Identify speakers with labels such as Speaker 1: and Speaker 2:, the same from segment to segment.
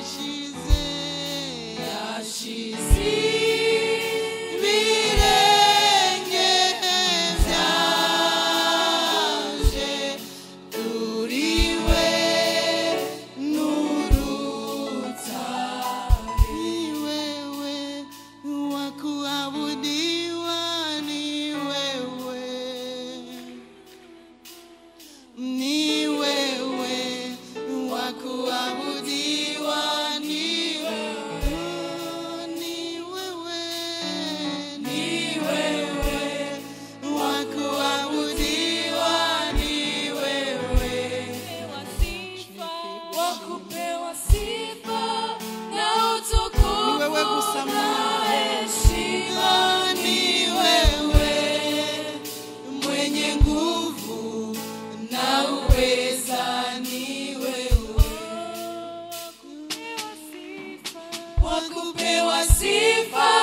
Speaker 1: Yashize, yashize ibirenge byanje kuri we n'urutare. Ni wewe wa kuabudiwa, ni wewe, ni wewe wa kuabudiwa, ni wewe, ni wewe, ni wewe wa kuabudiwa, ni wewe.
Speaker 2: Wakupewa sifa na utukufu
Speaker 1: Ni wewe gusa
Speaker 2: na
Speaker 1: Mana.
Speaker 2: heshima.
Speaker 1: Ni wewe mwenye nguvu na uweza, ni wewe
Speaker 2: Wakupewa sifa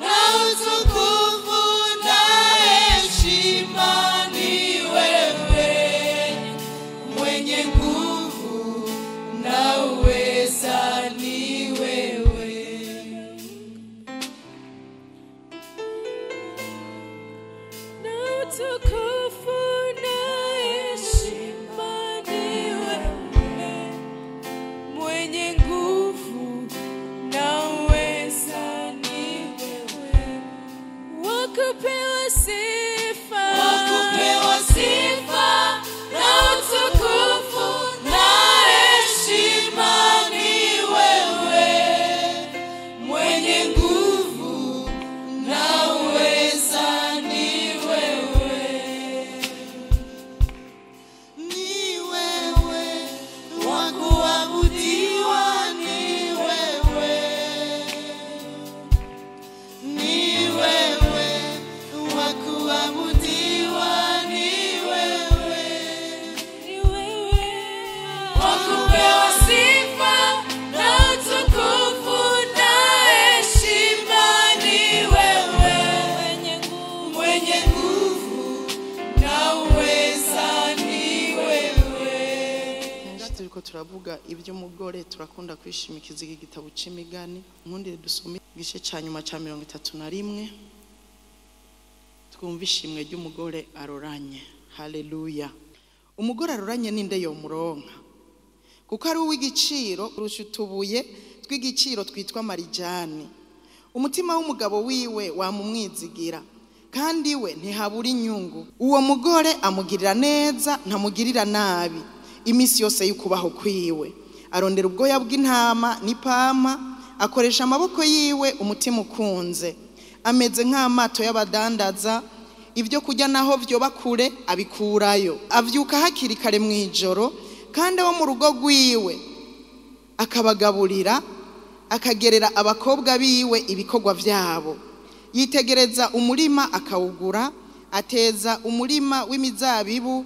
Speaker 1: na utukufu na heshima, ni wewe mwenye nguvu na uweza, ni wewe.
Speaker 2: Na utukufu na heshima, ni wewe mwenye nguvu na uweza, ni wewe. Wakupewa sifa,
Speaker 1: Wakupewa sifa na utukufu na heshima, ni wewe mwenye nguvu na uweza, ni wewe. Ni wewe wa kuabudiwa, ni wewe, ni wewe wa kuabudiwa, ni wewe.
Speaker 2: Ni wewe. Wakupewa sifa na utukufu na heshima, ni wewe
Speaker 1: Mwenye nguvu na uweza, ni wewe.
Speaker 3: Turiko turavuga iby'umugore, turakunda kwishimikiza iki gitabo c'imigani. Nkundire dusome igice ca nyuma ca 31, twumve ishimwe ry'umugore aroranye. Haleluya! Umugore aroranye ninde yomuronka? Kuko ari uw'igiciro kurusha utubuye tw'igiciro twitwa marijani. Umutima w'umugabo wiwe wamumwizigira, kandi we ntihabura inyungu. Uwo mugore amugirira neza, ntamugirira nabi iminsi yose y'ukubaho kwiwe. Arondera ubwoya bw'intama n'ipampa, akoresha amaboko yiwe umutima ukunze. Ameze nk'amato y'abadandaza, ibyo kurya naho vyoba kure abikurayo. Avyuka hakiri kare mu ijoro, kandi abo mu rugo rwiwe akabagaburira, akagerera abakobwa biwe ibikorwa vyabo. Yitegereza umurima akawugura, ateza umurima w'imizabibu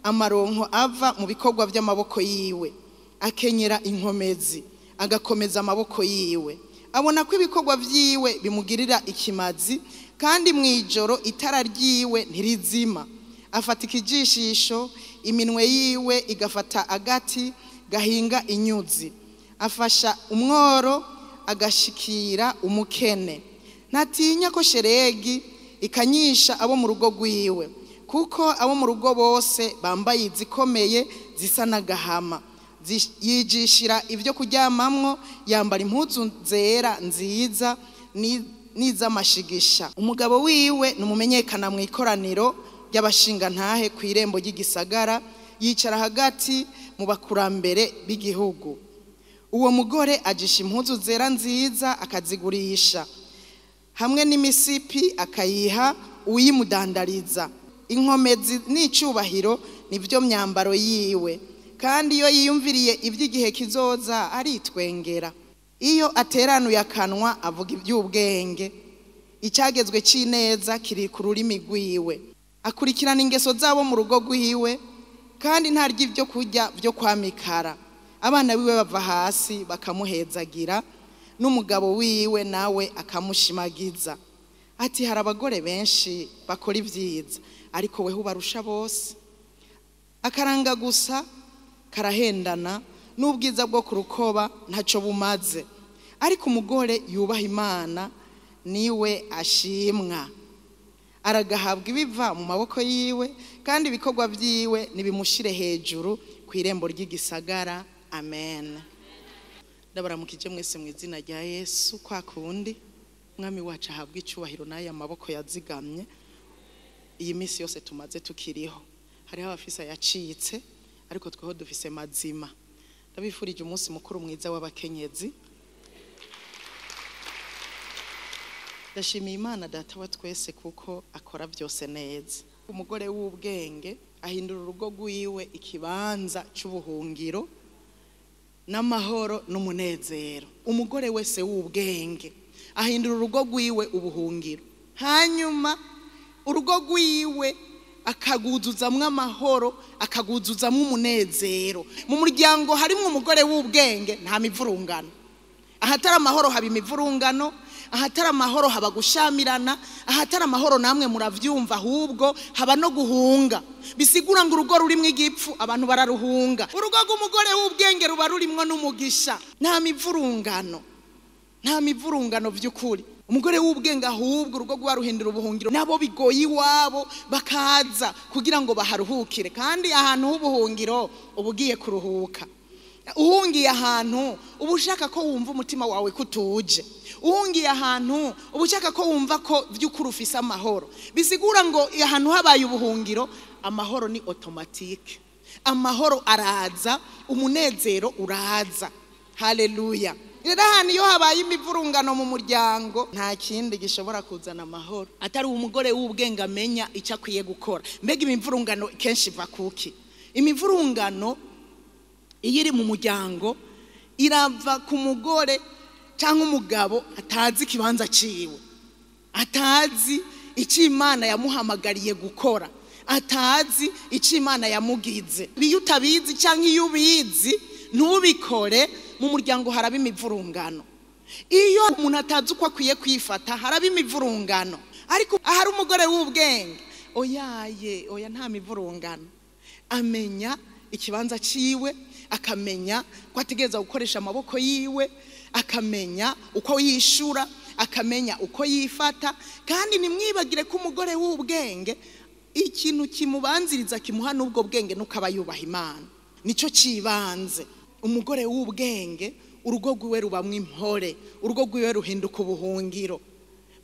Speaker 3: amaronko ava mu bikorwa by'amaboko yiwe. Akenyera inkomezi, agakomeza amaboko yiwe. Abona ko ibikorwa vyiwe bimugirira ikimazi, kandi mu ijoro itara ryiwe ntirizima. Afata ikijishisho, iminwe yiwe igafata agati gahinga inyuzi. Afasha umworo, agashikira umukene. Ntatinya ko sheregi ikanyisha abo mu rugo rwiwe, kuko abo mu rugo bose bambaye izikomeye zisa n'agahama. Yijishira ibyo kuryamamwo, yambara impuzu zera nziza n'iz'amashigisha. Umugabo wiwe ni umumenyekana mu ikoraniro ry'abashingantahe ku irembo ry'igisagara, yicara hagati mu bakurambere b'igihugu. Uwo mugore ajisha impuzu zera nziza akazigurisha, hamwe n'imisipi akayiha uyimudandariza. Inkomezi n'icyubahiro nibyo myambaro yiwe, kandi iyo yiyumviriye iby'igihe kizoza aritwengera. Iyo ateranuye akanwa avuga iby'ubwenge, icyagezwe cy'ineza kiri ku rurimi rwiwe. Akurikirana ingeso zabo mu rugo rwiwe, kandi ntarya ibyo kurya byo kwa mikara. Abana biwe bava hasi bakamuhezagira, n'umugabo wiwe nawe akamushimagiza. Ati: "Hari abagore benshi bakora ibyiza, ariko weho ubarusha bose." Akaranga gusa karahendana. n'ubwiza bwo ku rukoba ntacyo bumaze, ariko umugore yubaha Imana niwe ashimwa. Aragahabwa ibiva mu maboko yiwe, kandi ibikorwa byiwe nibimushire hejuru ku irembo ry'igisagara. Amen. Ndabaramukije mwese mu izina rya Yesu. Kwa kundi Mwami wacu ahabwa icyubahiro n'aya maboko yazigamye iyi minsi yose tumaze tukiriho. Hariho abafisa yacitse, ariko tweho dufise mazima. Ndabifurije umunsi mukuru mwiza w'abakenyezi. Ndashimiye Imana Data wa twese kuko akora byose neza. Umugore w'ubwenge ahindura urugo rwiwe ikibanza cy'ubuhungiro n'amahoro n'umunezero. Umugore wese w'ubwenge ahindura urugo rwiwe ubuhungiro, hanyuma urugo rwiwe akaguzuzamwo amahoro, akaguzuzamwo umunezero. Mu muryango harimo umugore w'ubwenge nta mivurungano. Ahatari amahoro haba imivurungano, ahatari amahoro haba gushamirana, ahatari amahoro namwe muravyumva, ahubwo haba no guhunga. Bisigura ngo urugo rurimwo igipfu abantu bararuhunga. Urugo rw'umugore w'ubwenge ruba rurimwo n'umugisha, nta mivurungano, nta mivurungano vy'ukuri. Umugore w'ubwenge ahubwo urugo rwaruhindura ubuhungiro, nabo bigoye iwabo bakaza kugira ngo baharuhukire. Kandi ahantu h'ubuhungiro ubugiye kuruhuka. Uhungiye ahantu uba ushaka ko wumva umutima wawe kutuje. Uhungiye ahantu uba ushaka ko wumva ko by'ukuri ufise amahoro. Bisigura ngo ahantu habaye ubuhungiro amahoro ni automatique, amahoro araza, umunezero uraza. Haleluya. Rero ahantu iyo habaye imivurungano mu muryango nta kindi gishobora kuzana amahoro atari umugore w'ubwenge amenya icyo akwiye gukora. Mbega imivurungano kenshi iva kuki? Imivurungano iyo iri mu muryango irava ku mugore cyangwa umugabo atazi ikibanza ciwe, atazi icyo Imana yamuhamagariye gukora, atazi icyo Imana yamugize. Iyo utabizi cyangwa iyo ubizi ntubikore, mu muryango haraba imivurungano. Iyo umuntu atazi uko akwiye kwifata haraba imivurungano. Ariko ahari umugore w'ubwenge, oyaye oya, nta mivurungano. Amenya ikibanza ciwe, akamenya ko ategereza gukoresha amaboko yiwe, akamenya uko yishura, akamenya uko yifata. Kandi nimwibagire ko umugore w'ubwenge ikintu kimubanziriza kimuha n'ubwo bwenge nuko aba yubaha Imana, nico cibanze. Umugore w'ubwenge urugo rwiwe rubamwo impore, urugo rwiwe ruhinduka ubuhungiro.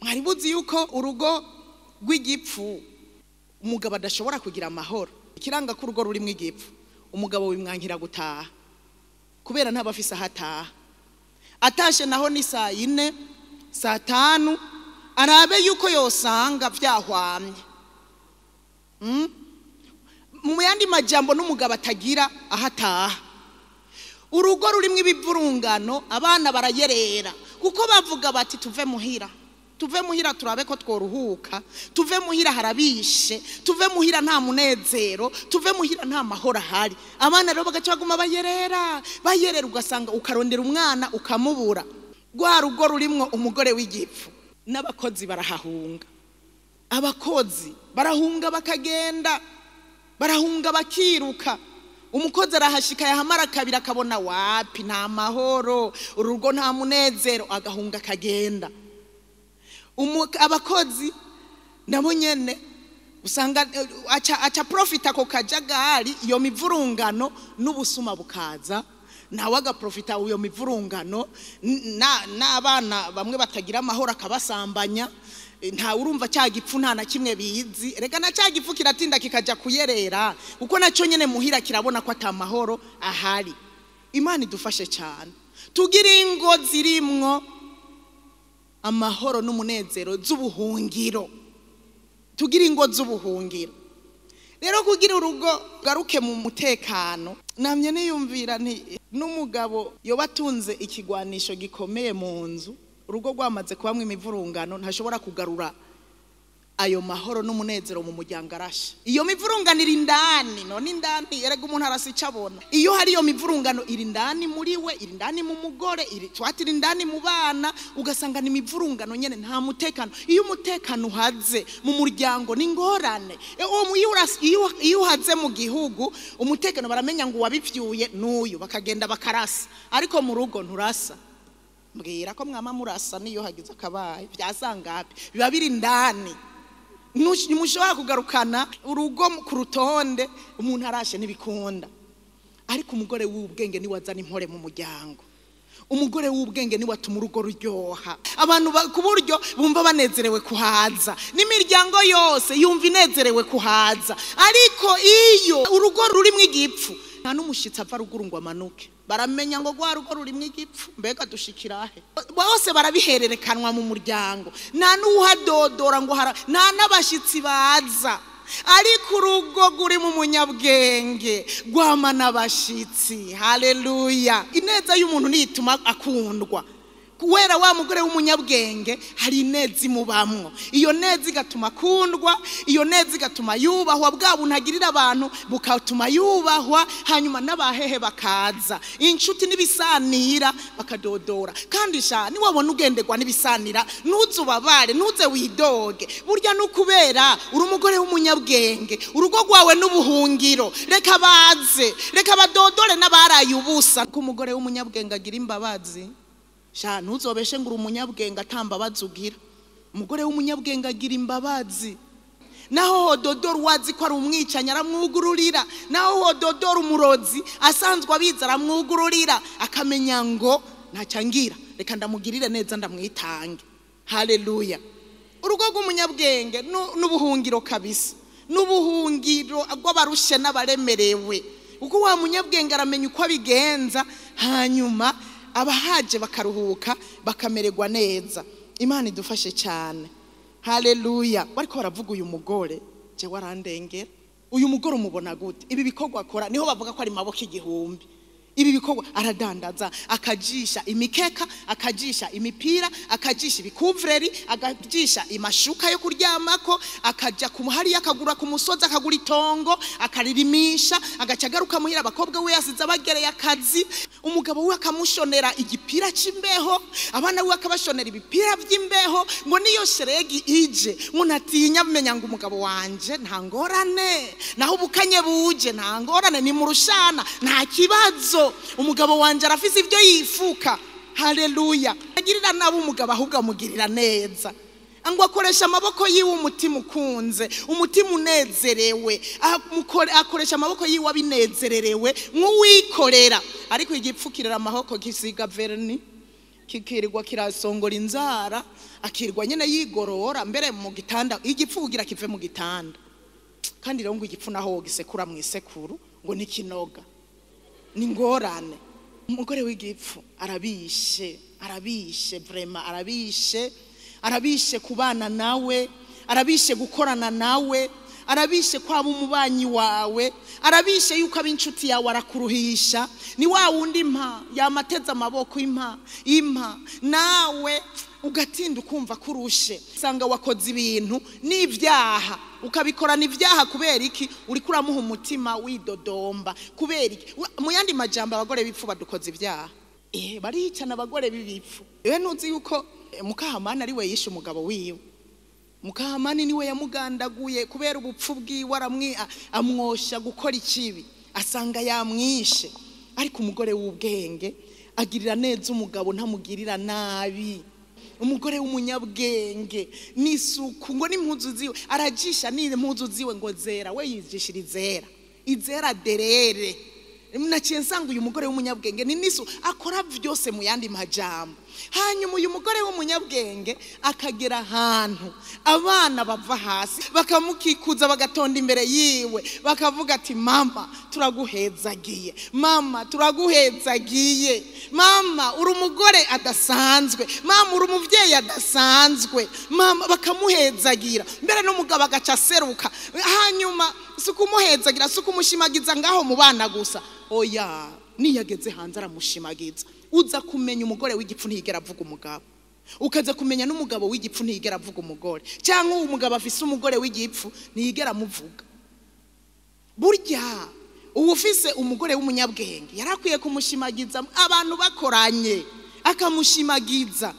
Speaker 3: Mwari buzi yuko urugo rw'igipfu umugabo adashobora kugira amahoro. Ikiranga ko urugo rurimwo igipfu, umugabo wimwankira gutaha kubera ntaba afise aho ataha. Atashe naho ni saa 4, saa 5, arabe yuko yosanga vyahwamye. Mu yandi majambo n'umugabo atagira aho ataha. Urugo rurimwo ibivurungano abana barayerera, kuko bavuga bati tuve muhira, tuve muhira turabe ko tworuhuka, tuve muhira harabishe, tuve muhira nta munezero, tuve muhira nta mahoro ahari. Abana rero bagaca baguma bayerera bayerera, ugasanga ukarondera umwana ukamubura. Rwa rugo rurimwo umugore w'igipfu n'abakozi barahahunga. Abakozi barahunga bakagenda, barahunga bakiruka. Umukozi arahashika yahamara kabiri akabona wapi, nta mahoro, urugo nta munezero, agahunga akagenda. Abakozi nabo nyene usanga aca profita ko kajagari, iyo mivurungano n'ubusuma bukaza, nawe agaprofita iyo mivurungano, n'abana bamwe batagira amahoro akabasambanya. Nta urumva cya gipfu nta na kimwe bizi. Rega na cya gipfu kiratinda kikaja kuyerera, kuko nacyo nyene muhira kirabona ko atamahoro ahari. Imana idufashe cyane tugire ingo zirimwo amahoro n'umunezero z'ubuhungiro, tugire ingo z'ubuhungiro. Rero kugira urugo garuke mu mutekano, namye niyumvira nti n'umugabo yobatunze ikigwanisho gikomeye mu nzu, urugo rwamaze kubamwe imivurungano, ntashobora kugarura Ayo mahoro n'umunezero mu muryango arasha. Iyo mivurungano iri indani, none indani erega umuntu arasa icyo abona. Iyo hari iyo mivurungano iri indani muri we, iri indani mu mugore, iri twatira indani mu bana, ugasanga ni mivurungano nyene, nta mutekano. Iyo umutekano uhaze mu muryango ni ngorane. Iyo uhaze mu gihugu umutekano baramenya ngo wabivyuye n'uyu, bakagenda bakarasa. Ariko mu rugo nturasa. Mbwira ko mwama murasa niyo hagize akabaye byasangapi, biba biri indani. Ntimushobora kugarukana urugo ku rutonde, umuntu arashe ntibikunda. Ariko umugore w'ubwenge niwe azana impore mu muryango. Umugore w'ubwenge niwe atuma urugo ruryoha, abantu ku buryo bumva banezerewe kuhaza, n'imiryango yose yumva inezerewe kuhaza. Ariko iyo urugo rurimwo igipfu, nta n'umushitsi ava ruguru ngo amanuke, baramenya ngo rwa rugo rurimwo igipfu, mbega dushikirahe? Bose barabihererekanwa mu muryango, nta n'uhadodora ngo nta n'abashitsi baza. Ariko urugo ruri mu munyabwenge rwama n'abashitsi. Haleluya! Ineza y'umuntu nituma akundwa. Kubera wa mugore w'umunyabwenge hari ineza imubamwo, iyo neza igatuma akundwa, iyo neza igatuma yubahwa, bwa buntu agirira abantu bukatuma yubahwa, hanyuma n'abahehe bakaza, inshuti n'ibisanira bakadodora. Kandi sha niwabona ugenderwa n'ibisanira ntuze ubabare, ntuze widoge. Burya nukubera uri umugore w'umunyabwenge, urugo rwawe n'ubuhungiro, reka baze, reka badodore n'abaraye ubusa. Kuko umugore w'umunyabwenge agira imbabazi. Sha ntuzobeshe ngo uri umunyabwenge atambabazi ugira. Umugore w'umunyabwenge agira imbabazi. Naho hododora uwazi ko ari umwicanyi aramwugururira, naho hododora umurozi asanzwe abizi aramwugururira, akamenya ngo ntacyangira, reka ndamugirire neza ndamwitange. Haleluya! Urugo rw'umunyabwenge n'ubuhungiro kabisa, n'ubuhungiro rw'abarushe n'abaremerewe. Kuko wa munyabwenge aramenya uko abigenza, hanyuma abahaje bakaruhuka bakamererwa neza. Imana idufashe cyane. Haleluya! Bariko baravuga uyu mugore, je warandengera. Uyu mugore umubona gute? Ibi bikorwa akora niho bavuga ko ari maboko igihumbi. Ibi bikorwa aradandaza, akajisha imikeka, akajisha imipira, akajisha ibikuvreri, akajisha imashuka yo kuryamako, akaja ku muhari akagura ku musozi, akagura itongo, akaririmisha, agaca agaruka muhira abakobwa we yasize abagereye akazi, umugabo we akamushonera igipira c'imbeho, abana we akabashonera ibipira vy'imbeho, ngo niyo sheregi ije ngo ntatinya amenya ngo umugabo wanje nta ngorane, naho ubukanye buje nta ngorane, ni murushana nta kibazo, umugabo wanje arafise ibyo yifuka. Haleluya! Agirira nabi umugabo ahubwo amugirira neza. Ngo akoresha amaboko yiwe umutima ukunze, umutima unezerewe, akoresha amaboko yiwe abinezererewe nk'uwikorera. Ariko igipfukirira amaboko gisiga verni, kikirirwa kirasongora inzara, akirwa nyene yigorora mbere mu gitanda, igipfu kugira kive mu gitanda. Kandi rero ngo igipfu naho wogisekura mu isekuru ngo nikinoga, ni ngorane. Umugore w'igipfu arabishe, arabishe vraiment, arabishe, arabishe kubana nawe, arabishe gukorana nawe, arabishe kwaba umubanyi wawe, arabishe yuko ab'inshuti yawe arakuruhisha. Ni wa wundi impa yamateze amaboko, impa impa, nawe ugatinda ukumva kurushe, usanga wakoze ibintu n'ibyaha, ukabikorana ibyaha. Kubera iki? Uriko uramuha umutima widodomba. Kubera iki? Mu yandi majambo abagore b'ipfu badukoze ibyaha. Baricana abagore b'ibipfu. Ewe ntuzi yuko Mukahamani ari we yishe umugabo wiwe? Mukahamani niwe yamugandaguye kubera ubupfu bwiwe, amwosha gukora ikibi, asanga yamwishe. Ariko umugore w'ubwenge agirira neza umugabo, ntamugirira nabi. Umugore w'umunyabwenge n'isuku, ngo n'impuzu ziwe arajisha, n'impuzu ziwe ngo zera, we yijishira izera, izera derere. Naciye nsanga uyu mugore w'umunyabwenge ni nisu akora byose mu yandi majambo. Hanyuma uyu mugore w'umunyabwenge akagera ahantu abana bava hasi bakamukikuza, bagatonda imbere yiwe, bakavuga ati mama turaguhezagiye, mama turaguhezagiye, mama uri umugore adasanzwe, mama uri umuvyeyi adasanzwe, mama. Bakamuhezagira mbere n'umugabo agaca aseruka. Hanyuma si kumuhezagira, si kumushimagiza ngaho mu bana gusa, oya, niyageze hanze aramushimagiza. Uza kumenya umugore w'igipfu ntiyigera avuga umugabo. Ukaza kumenya n'umugabo w'igipfu ntiyigera avuga umugore, cyangwa umugabo afise umugore w'igipfu ntiyigera amuvuga. Burya uwufise umugore w'umunyabwenge yarakwiye kumushimagiza, abantu bakoranye akamushimagiza.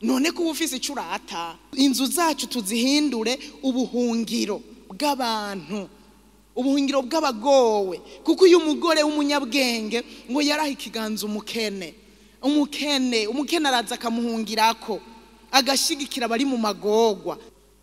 Speaker 3: None ko ufise icyo urata, inzu zacu tuzihindure ubuhungiro bw'abantu, ubuhungiro bw'abagowe. Kuko uyu mugore w'umunyabwenge ngo yaraha ikiganza umukene, umukene araza akamuhungirako, agashigikira abari mu magorwa.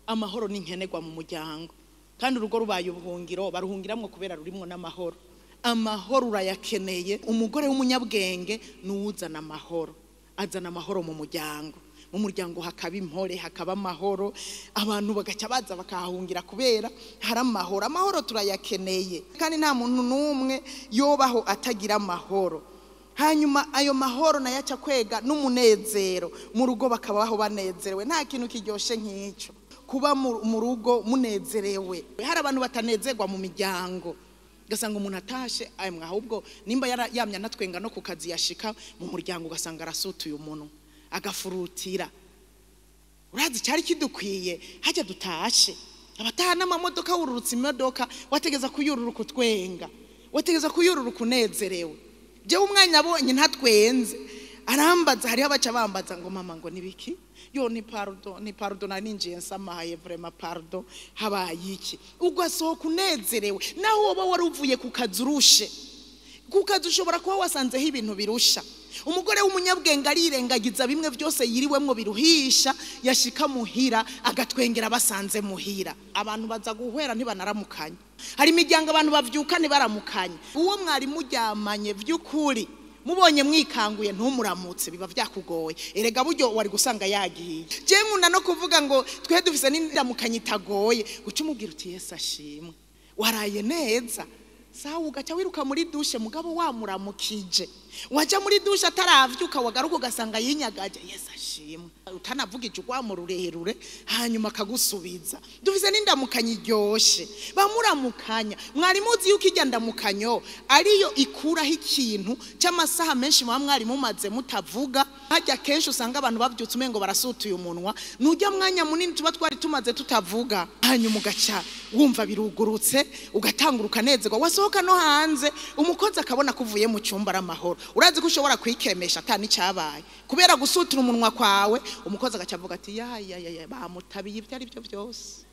Speaker 3: Amahoro ni nkenerwa mu muryango, kandi urugo rubaye ubuhungiro baruhungiramwo kubera rurimwo n'amahoro. Amahoro urayakeneye. Umugore w'umunyabwenge nuwuzana amahoro, azana amahoro mu muryango. Mu muryango hakaba impore, hakaba amahoro, abantu bagaca baza bakahahungira kubera hari amahoro. Amahoro turayakeneye, kandi nta muntu n'umwe yobaho atagira amahoro. Hanyuma ayo mahoro nayo aca kwega n'umunezero mu rugo, bakabaho banezerewe. Nta kintu kiryoshe nk'icyo kuba mu rugo munezerewe. Hari abantu batanezerwa mu miryango, ugasanga umuntu atashe ahubwo nimba yamya anatwenga no ku kazi, yashika mu muryango ugasanga arasutuye umuntu agafurutira. Urazi cyari kidukwiye hajya dutashe, abataha n'amamodoka, wururutse imodoka wategeza kuyururuka utwenga, wategeza kuyururuka unezerewe. Jewe umwanya abonye ntatwenze arambaza, hariho abaca bambaza ngo mama ngo nibiki? Yo ni pardon, ni pardon, nari ninjiye nsamaye, vraiment pardon, habaye iki? Ugasohoka unezerewe, naho woba wari uvuye ku kazi urushe. Ku kazi ushobora kuba wasanzeho ibintu birusha. Umugore w'umunyabwenge arirengagiza bimwe byose yiriwemwo biruhisha, yashika muhira agatwengera basanze muhira. Abantu baza guhwera ntibanaramukanye. Hari imiryango abantu bavyuka ntibaramukanye. Uwo mwari muryamanye vy'ukuri mubonye mwikanguye ntumuramutse, biba vyakugoye. Erega buryo wari gusanga yagiye. Je nkunda no kuvuga ngo twe dufise n'indamukanyo itagoye, guca umubwira uti Yesu ashimwe, waraye neza. Sawa, ugaca wiruka muri dushe, mugabo wamuramukije. Waja muri dushe ataravyuka, wagaruka ugasanga yinyagaje, Yesu ashimwe, utanavugije urwamo rurerure, hanyuma akagusubiza. Dufise n'indamukanyo iryoshe, bamuramukanya. Mwari muzi yuko irya ndamukanyo ariyo ikuraho ikintu cy'amasaha menshi muba mwari mumaze mutavuga. Hajya kenshi usanga abantu bavyutse umengo barasutuye umunwa, nujya mwanya munini tuba twari tumaze tutavuga, hanyuma ugaca wumva birugurutse, ugatangura ukanezerwa. Wasohoka no hanze umukozi akabona ko uvuye mu cyumba ari amahoro. Urazi ko ushobora kwikemesha ata n'icyabaye kubera gusutura umunwa kwawe, umukozi agaca avuga ati ya ya ya, bamutabiye ibyo ari byo byose,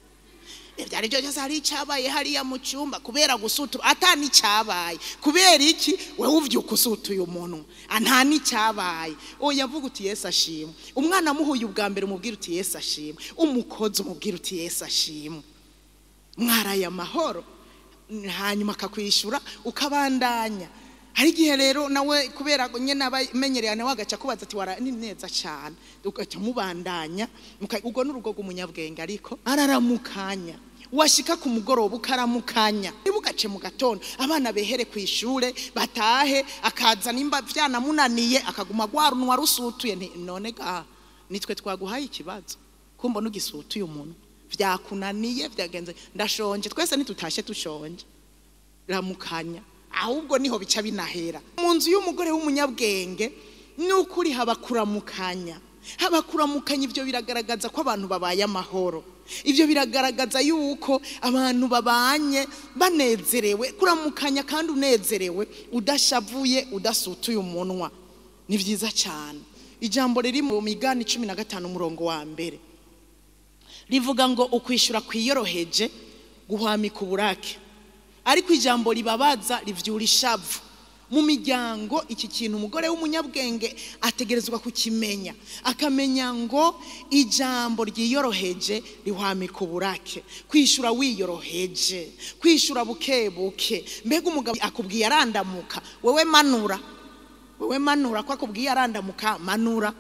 Speaker 3: ibyo ari byo byose hari icyabaye hariya mu cyumba kubera gusutura ata n'icyabaye. Kubera iki? Wewe uvyuka usutuye umunwa nta n'icyabaye. Oya, avuga uti Yesu ashimwe. Umwana amuhuye ubwa mbere umubwira uti Yesu ashimwe, umukozi umubwira uti Yesu ashimwe, mwaraye amahoro. Hanyuma akakwishura ukabandanya. Hari igihe rero nawe kubera nyene abamenyereye nawe agaca kubaza ati wara ni neza cyane, ugaca mubandanya. Ubwo n'urugo rw'umunyabwenge, ariko araramukanya. Washika ku mugoroba ukaramukanya, ntibugace mu gatondo abana behere ku ishure batahe, akaza nimba vyanamunaniye akaguma gwarunwa rusutuye. None ga nitwe twaguhaye ikibazo kumbona ugisutuye umuntu, vyakunaniye vyagenze, ndashonje, twese ntitutashe tushonje. Ramukanya, ahubwo niho bica binahera. Mu nzu y'umugore w'umunyabwenge n'ukuri haba kuramukanya, haba kuramukanya. Ibyo biragaragaza ko abantu babaye amahoro, ibyo biragaragaza yuko abantu babanye banezerewe. Kuramukanya kandi unezerewe, udashavuye, udasutuye umunwa, ni vyiza cyane. Ijambo riri mu migani 15 umurongo wa mbere rivuga ngo ukwishura kwiyoroheje guhwamika uburake, ariko ijambo ribabaza rivyura ishavu. Mu miryango iki kintu umugore w'umunyabwenge ategerezwa kukimenya, akamenya ngo ijambo ryiyoroheje rihwamika uburake. Kwishura wiyoroheje, kwishura buke buke. Mbega umugabo akubwiye arandamuka, wewe manura, wewe manura, ko akubwiye arandamuka manura.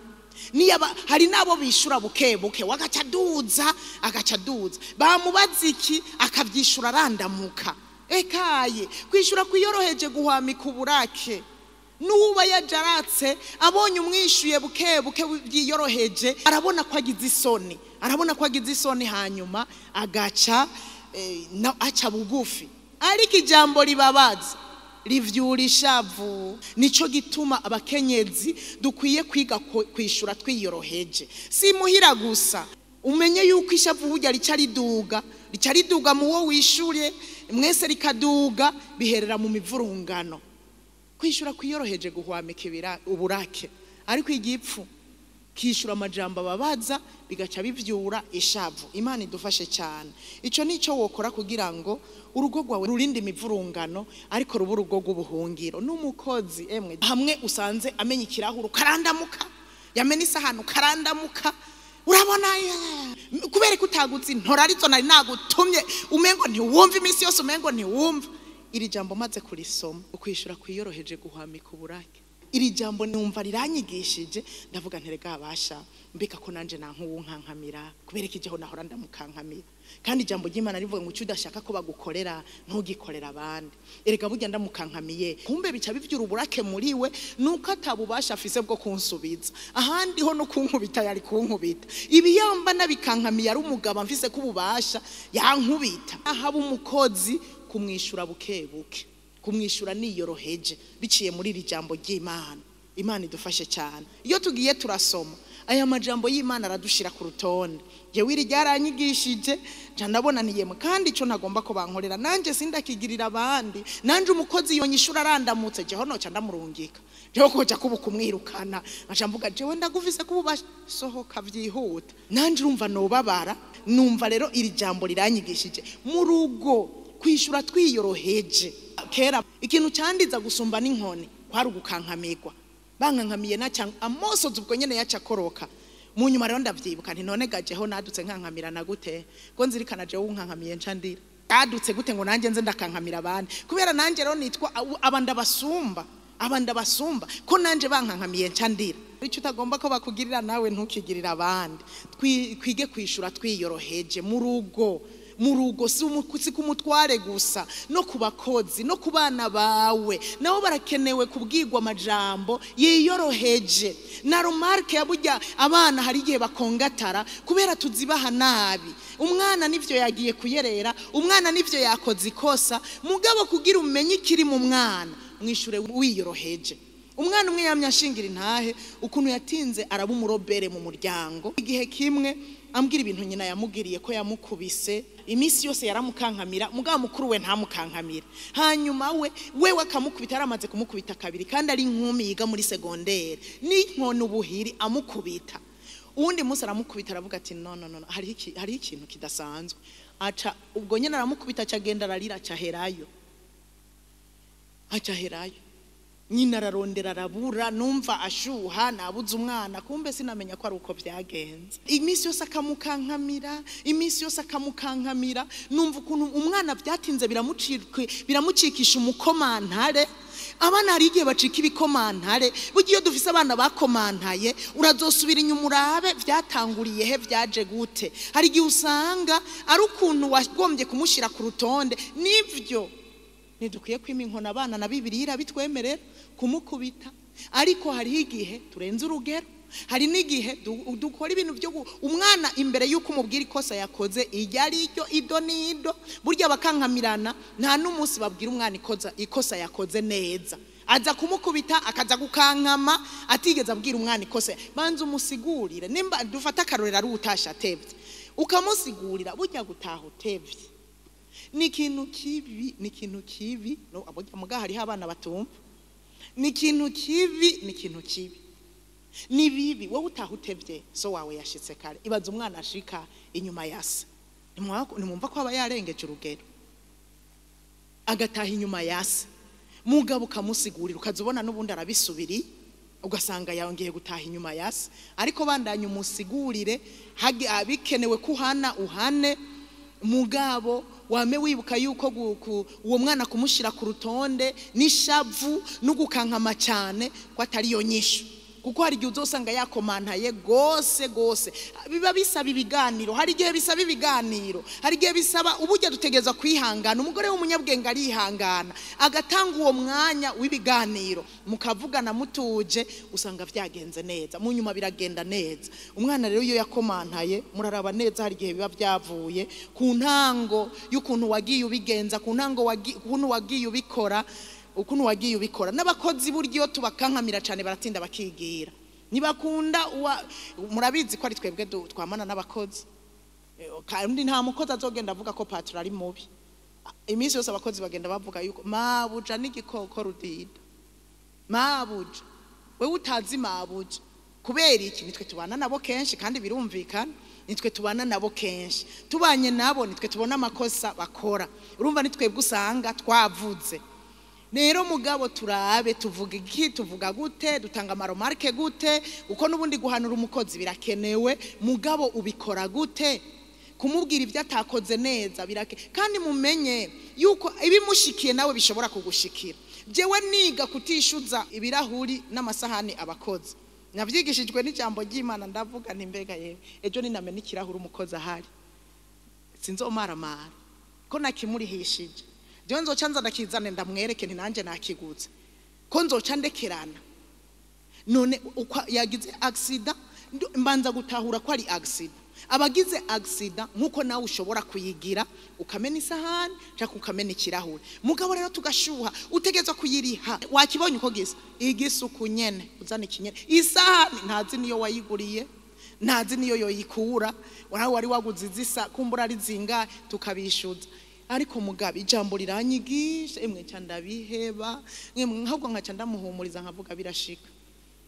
Speaker 3: Niyaba hari nabo bishura buke buke, wagaca duza, agaca duza, bamubaza iki akavyishura arandamuka. Ekaye kwishura kwiyoroheje guhwamika uburake. Nuba yajaratse abonye umwishuye buke buke byiyoroheje, arabona ko agize isoni, arabona ko agize isoni, hanyuma agaca aca bugufi. Ariko ijambo ribabaza rivyura ishavu. Nico gituma abakenyezi dukwiye kwiga kwishura twiyoroheje. Si muhira gusa, umenye yuko ishavu burya rica riduga mu wo wishure mwese rikaduga, biherera mu mivurungano. Kwishura kwiyoroheje guhwamika uburake, ariko igipfu kishura amajambo ababaza bigaca bivyura ishavu. Imana idufashe cyane. Ico nico wokora kugira ngo urugo rwawe rurinde imivurungano, ariko ruba urugo rw'ubuhungiro. N'umukozi emwe hamwe usanze amenya ikirahuri ukarandamuka, yamena isahani ukarandamuka, urabona kubera ko utagutse intora arizo nari nagutumye, umengo ntiwumva iminsi yose, umengo ntiwumva. Iri jambo maze kurisoma, ukwishura kwiyoroheje guhwamika uburake. Iri jambo numva riranyigishije, ndavuga nterega abasha mbika ko nanje nankuwunkankamira, kubera ko ijeho nahora ndamukankamira. Kandi ijambo ry'Imana rivuga ngo icyo udashaka ko bagukorera ntugikorera abandi. Erega burya ndamukankamiye, kumbe bica bivyura uburake muri we, nuko atabubasha afise bwo kunsubiza. Ahandi ho no kunkubita yari kunkubita. Ibi yamba nabikankamiye ari umugabo mfise kububasha yankubita. Ahaba umukozi kumwishura bukebuke, kumwishura niyoroheje biciye muri iri jambo ry'Imana. Imana idufashe cyane. Iyo tugiye turasoma aya majambo y'Imana aradushira ku rutonde. Jewe iri ryaranyigishije, nca ndabona niyemwe, kandi ico ntagomba ko bankorera nanje sindakigirira abandi. Nanje umukozi yonyishura arandamutse, jeho noca ndamurungika, jeho koja kuba kumwirukana, nca mvuga jewe ndagufise kububasha, sohoka vyihuta. Nanje urumva nobabara. Numva rero iri jambo riranyigishije mu rugo kwishura twiyoroheje. Kera ikintu cyandiza gusumba n'inkoni kwari ugukankamirwa. Bankankamiye naca amosozi ubwo nyene yaca koroka. Mu nyuma rero ndavyibuka nti none gajeho nadutse nkankamira na gute, ko nzirikana jewe unkankamiye nca ndira. Adutse gute ngo nanje nze ndakankamira abandi, kubera nanje rero nitwa abanda basumba, abanda basumba, ko nanje bankankamiye nca ndira. Icyo utagomba ko bakugirira nawe ntukigirira abandi. Twige kwishura twiyoroheje mu rugo. Mu rugo si kumutware gusa, no ku bakozi, no ku bana bawe, nabo barakenewe kubwirwa amajambo yiyoroheje. Na remarque ya burya abana hari igihe bakongatara kubera tuzibaha nabi. Umwana nivyo yagiye kuyerera, umwana nivyo yakoze ikosa, mugabo kugira umenye ikiri mu mwana mwishure wiyoroheje. Umwana umwe yamye ashingira intahe ukuntu yatinze araba umurobere mu muryango. Igihe kimwe ambwira ibintu nyina yamugiriye ko yamukubise iminsi yose yaramukankamira, mugabo mukuru we ntamukankamira. Hanyuma wewe akamukubita, yaramaze kumukubita kabiri kandi ari inkumi yiga muri secondaire, n'inkono ubuhiri amukubita. Uwundi munsi aramukubita aravuga ati no no no, hari ikintu kidasanzwe. Aca ubwo nyene aramukubita aca agenda ararira, aca herayo. Nyina ararondera arabura, numva ashuha nabuze umwana, kumbe sinamenya ko ari uko byagenze. Iminsi yose akamukankamira, iminsi yose akamukankamira. Numva ukuntu umwana byatinze biramucikisha umukomantare. Abana hari igihe bacika ibikomantare. Burya iyo dufise abana bakomantaye, urazosubira inyuma urabe byatanguriye he, byaje gute. Hari igihe usanga ari ukuntu wagombye kumushira ku rutonde. Nivyo ntidukwiye kwima inkoni abana, na Bibiliya irabitwemerera kumukubita, ariko hariho igihe turenze urugero. Hari n'igihe dukora ibintu byo umwana imbere y'uko umubwira ikosa yakoze iryo ari ryo ido n'ido. Burya bakankamirana nta n'umunsi babwira umwana ikosa yakoze neza. Aza kumukubita akaza gukankama atigeze abwira umwana ikosa. Banza umusigurire. Nimba dufata akarorero ari utasha atevye, ukamusigurira burya gutaha utevye ni ikintu kibi, ni ikintu kibi. No aburya muga hariho abana batumva. Ni ikintu kibi, ni ikintu kibi. Ni bibi wowe utaha utevye so wawe yashitse kare. Ibaza umwana ashika inyuma yasa, nimwumva ko aba yarengeje urugero, agataha inyuma yasa. Mugabo ukamusigurira ukazubona n'ubundi arabisubiri, ugasanga yongeye gutaha inyuma yasa. Ariko bandanye umusigurire, bikenewe kuhana uhane. Mugabo wame wibuka yuko uwo mwana kumushira ku rutonde n'ishavu n'ugukankama cyane ko atari yo nyishu. Kuko hari igihe uzosanga yakomantaye gose gose. Biba bisaba ibiganiro, hari igihe bisaba ibiganiro, hari igihe bisaba uburyo dutegereza kwihangana. Umugore w'umunyabwenge arihangana agatanga uwo mwanya w'ibiganiro, mukavugana mutuje, usanga vyagenze neza, mu nyuma biragenda neza. Umwana rero iyo yakomantaye muraraba neza, hari igihe biba byavuye ku ntango y'ukuntu wagiye ubigenza, ku ntango ukuntu wagiye ubikora. Ukuntu wagiye ubikora. N'abakozi buryo iyo tubakankamira cyane baratinda bakigira. Nibakunda murabizi ko ari twebwe twamana n'abakozi. Kandi nta mukozi azogenda avuga ko patron ari mubi. Iminsi yose abakozi bagenda bavuga yuko mabuja n'igikoko rudida. Mabuja, wewe utazi mabuja. Kubera iki? Nitwe tubana nabo kenshi, kandi birumvikana nitwe tubana nabo kenshi. Tubanye nabo nitwe tubona amakosa bakora. Urumva nitwebwe usanga twavuze. Rero mugabo turabe tuvuga iki, tuvuga gute, dutanga amaromarke gute, uko nubundi guhanura umukozi birakenewe, mugabo ubikora gute? Kumubwira ibyo atakoze neza birake. Kandi mumenye yuko ibimushikiye nawe bishobora kugushikira. Jewe niga kutishuza ibirahuri n'amasahani abakozi. Navyigishijwe n'ijambo ry'Imana, ndavuga nti mbega yewe ejo ninamena ikirahuri umukozi ahari sinzomaramara ko nakimurihishije. Jewe nzoca nza ndakizane ndamwereke nti nanje nakiguze, ko nzoca ndekerana. None uko yagize accident, mbanza gutahura ko ari accident. Abagize accident nkuko nawe ushobora kuyigira ukamena isahani cyangwa ukamena ikirahure. Mugabo rero tugashuha, utegezwa kuyiriha. Wakibonye uko gisa igisuku nyene, uzana ikinyene. Isahani ntazi niyo wayiguriye, ntazi niyo yoyikura, wari wari waguze izisa kumbura ari zinga, tukabishuza. Ariko mugabe ijambo riranyigisha, emwe nca ndabiheba, emwe nkabwo nkaca ndamuhumuriza nkavuga birashika.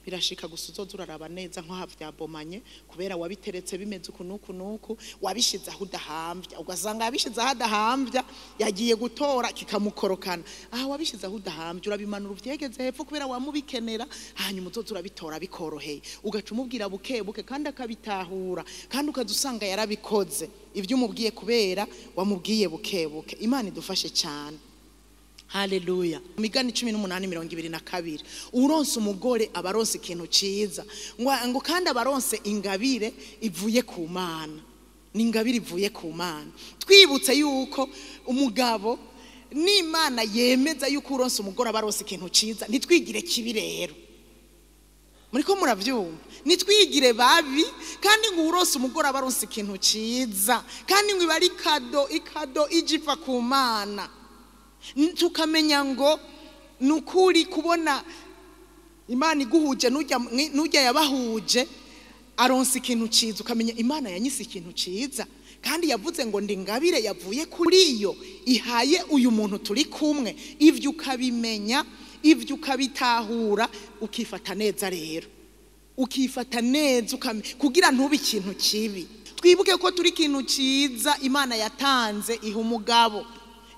Speaker 3: Birashika gusa uzoza uraraba neza nko havyabomanye, kubera wabiteretse bimeze uku nuku nuku, wabishize aho udahambya, ugasanga yabishize aho adahambya, yagiye gutora kikamukorokana. Aha wabishize aho udahambya, urabimanura uvyegeze hepfo kubera wamubikenera, hanyuma uzoza urabitora bikoroheye. Ugaca umubwira buke buke kandi akabitahura, kandi ukaza usanga yarabikoze ibyo umubwiye kubera wamubwiye buke buke. Imana idufashe cyane. Haleluya. Migani 18:22. Uronse umugore abaronse ikintu ciza, ngo kandi abaronse ingabire ivuye ku Mana. Ni ingabire ivuye ku Mana. Twibutse yuko umugabo n'Imana yemeza yuko uronse umugore abaronse ikintu ciza, ntitwigire kibi rero. Muriko muravyumva? Nitwigire babi, kandi ngo uronse umugore abaronse ikintu ciza, kandi ngo ibari kado, ikado ijiva ku Mana. Tukamenya ngo nukuri kubona Imana iguhuje nujya yabahuje aronse ikintu ciza, ukamenya Imana yanyise ikintu ciza, kandi yavuze ngo ndi ngabire yavuye kuri yo ihaye uyu muntu turi kumwe. Ivyo ukabimenya, ivyo ukabitahura, ukifata neza rero. Ukifata neza kugira ntube ikintu kibi. Twibuke ko turi ikintu ciza Imana yatanze iha umugabo.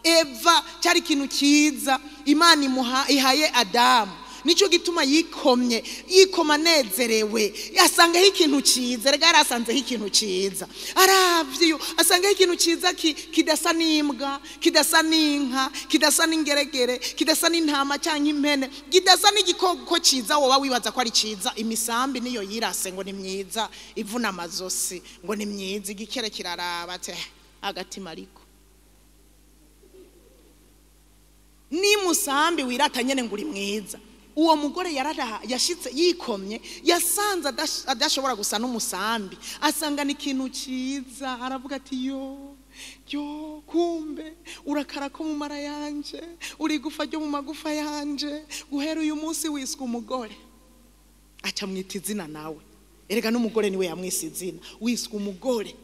Speaker 3: Eva cyari ikintu cyiza Imana ihaye Adamu. Nico gituma yikomye, yikoma nezerewe, yasangaho ikintu cyiza. Rega yarasanzeho ikintu cyiza, aravye asangaho ikintu cyiza kidasa n'imbwa, kidasa n'inka, kidasa n'ingeregere, kidasa n'intama cyangwa impene, kidasa n'igikoko cyiza woba wibaza ko ari cyiza. Imisambi niyo yirase ngo ni myiza, ivuna amazosi ngo ni myiza, igikere kiraraba ati agatima ariko ni musambi wirata nyene nguri mwiza. Uwo mugore yashitse yikomye, yasanze adashobora gusa n'umusambi, asanga ni ikintu ciza, aravuga ati yo yo kumbe urakara ko mu mara yanje, uri gufa ryo mu magufa yanje, guhera uyu munsi wiswe umugore. Aca mwita izina nawe. Erega n'umugore niwe yamwise izina, wiswe umugore.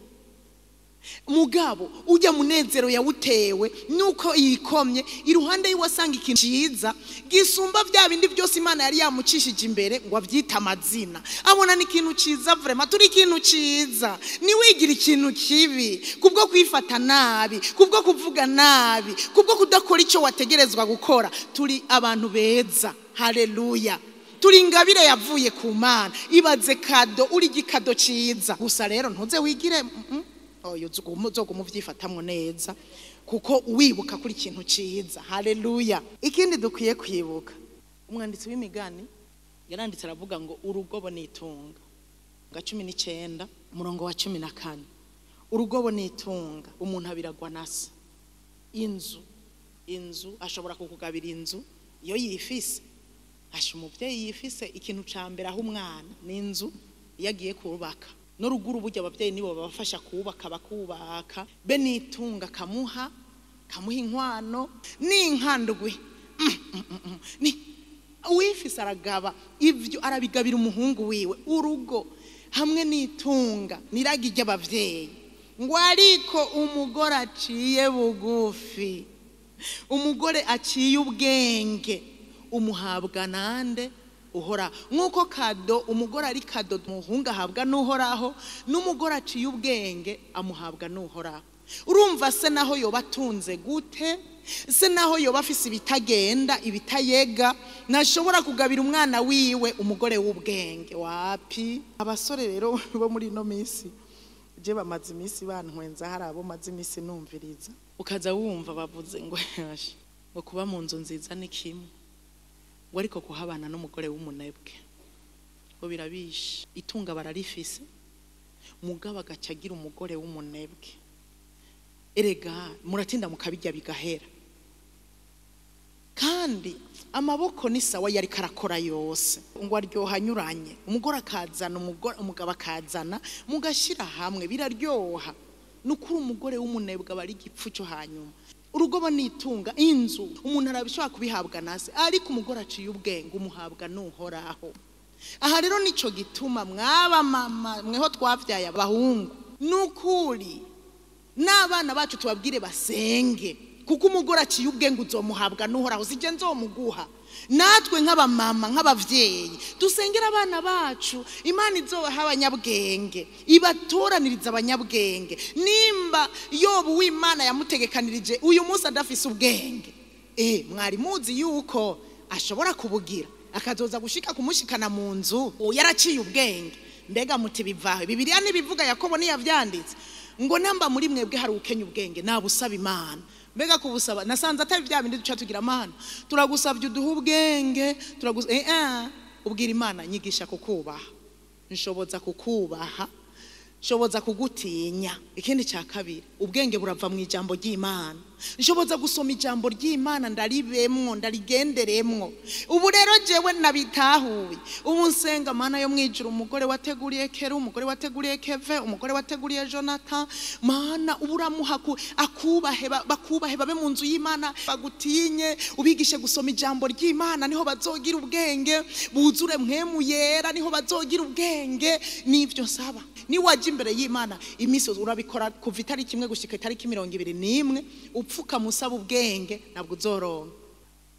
Speaker 3: Mugabo ujya munezero yawutewe nuko yikomye, iruhande yiwasanga ikintu ciza gisumba bya bindi byose Imana yari yamucishije imbere ngo avyita amazina. Abona ni ikintu ciza, vraiment turi ikintu ciza. Niwigira ikintu kibi kubwo kwifata nabi, kubwo kuvuga nabi, kubwo kudakora ico wategerezwa gukora. Turi abantu beza. Haleluya. Turi ingabire yavuye ku Mana. Ibaze kado, uri gikado ciza. Gusa rero ntuze wigire oyo uzogumu vyifatamwo neza, kuko wibuka kuri ikintu ciza. Haleluya. Ikindi dukwiye kwibuka, umwanditsi w'imigani yaranditse aravuga ngo urugobo nitunga. Nga 19 umurongo wa 14. Urugobo nitunga, umuntu abiragwa nasa. Inzu ashobora kukugabira inzu iyo yifise. Asha umuvyeyi yifise ikintu ca mbere aho umwana ni inzu iyo agiye kubaka. No ruguru burya abavyeyi nibo babafasha kubaka, bakubaka. Be nitunga kamuha inkwano n'inkandwi. Ni uwifise aragaba, ivyo arabigabira umuhungu wiwe. Urugo hamwe n'itunga niragi ry'abavyeyi. Ngo ariko umugore aciye bugufi, umugore aciye ubwenge, umuhabwa nande? Uhora. Nk'uko kado umugore ari kado umuhungu ahabwa n'Uhoraho, n'umugore aciye ubwenge amuhabwa n'Uhoraho. Urumva se naho yoba atunze gute, se naho yoba afise ibitagenda ibitayega, ntashobora kugabira umwana wiwe umugore w'ubwenge. Wapi? Abasore rero bo muri ino minsi, je bamaze iminsi bantwenza, hari abo maze iminsi numviriza, ukaza wumva bavuze ngo ngo kuba mu nzu nziza ni kimwe, ngo ariko kuhabana n'umugore w'umunebwe ngo birabishe. Itunga bararifise, mugabo agaca agira umugore w'umunebwe. Erega muratinda mukabijya bigahera. Kandi amaboko ni sawa yari karakora yose, ngo aryoha anyuranye, umugore akazana, umugabo akazana, mugashyira hamwe biraryoha. Nukuri umugore w'umunebwe aba ari igipfu cyo hanyuma. Urugo nitunga, inzu umuntu arabishobora kubihabwa nase, ariko umugore aciye ubwenge umuhabwa n'Uhoraho. Aha rero nico gituma mwaba mama mweho twavyaye abahungu, nukuri n'abana bacu tubabwire basenge, kuko umugore aciye ubwenge uzomuhabwa n'Uhoraho, sije nzomuguha. Natwe nk'abamama nk'abavyeyi dusengera abana bacu, Imana izobaha abanyabwenge, ibatoraniriza abanyabwenge. Nimba Yobu w'Imana yamutegekanirije uyu munsi adafise ubwenge, mwari muzi yuko ashobora kubugira akazoza gushika kumushikana mu nzu yaraciye ubwenge. Mbega muti bivahe? Bibiliya nibivuga, Yakobo niyavyanditse ngo namba muri mwebwe hari ukenya ubwenge nabusaba Imana. Mbega kubusaba nasanze atari bya bindi duca tugira Imana turagusabye uduhe ubwenge, ubwira Imana nyigisha kukubaha, nshoboza kukubaha, nshoboza kugutinya. Ikindi cya kabiri, ubwenge burava mu ijambo ry'Imana. Nshoboza gusoma ijambo ry'Imana, ndaribemwo, ndarigenderemwo. Ubu rero jewe nabitahuye, ubu nsenga Mana yo mwijuru, umugore wateguriye Kera, umugore wateguriye Keve, umugore wateguriye Jonathan, Mana uburamuha akubahe, bakubahe, babe mu nzu y'Imana, bagutinye, ubigishe gusoma ijambo ry'Imana, niho bazogira ubwenge, buzure mpwemu yera, niho bazogira ubwenge. Nivyo nsaba. Ni waje imbere y'Imana iminsi urabikora kuva itariki 1 gushika itariki 21, upfuka musaba ubwenge ntabwo uzoronka.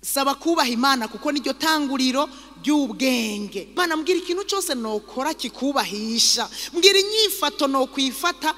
Speaker 3: Saba kubaha Imana kuko niryo tanguriro ry'ubwenge. Imana mbwira ikintu cyose nokora kikubahisha, mbwira inyifato nokwifata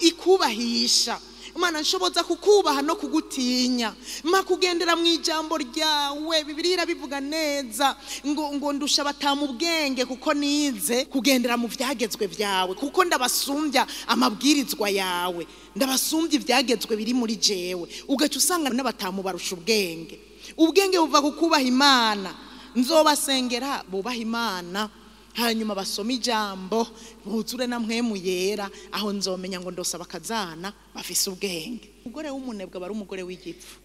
Speaker 3: ikubahisha. Imana nshoboza kukubaha no kugutinya, mpa kugendera mu ijambo ryawe. Bibiliya irabivuga neza ngo ndusha batamu ubwenge kuko nize kugendera mu vyagezwe vyawe, kuko ndabasumbya amabwirizwa yawe, ndabasumbya ivyagezwe biri muri jewe. Ugaca usanga n'abatamu barusha ubwenge. Ubwenge buva kukubaha Imana. Nzobasengera bubaha Imana, hanyuma basome ijambo, buzure na mpwemu yera, aho nzomenya ngo ndosaba akazana bafise ubwenge. Umugore w'umunebwe aba ari umugore w'igipfu.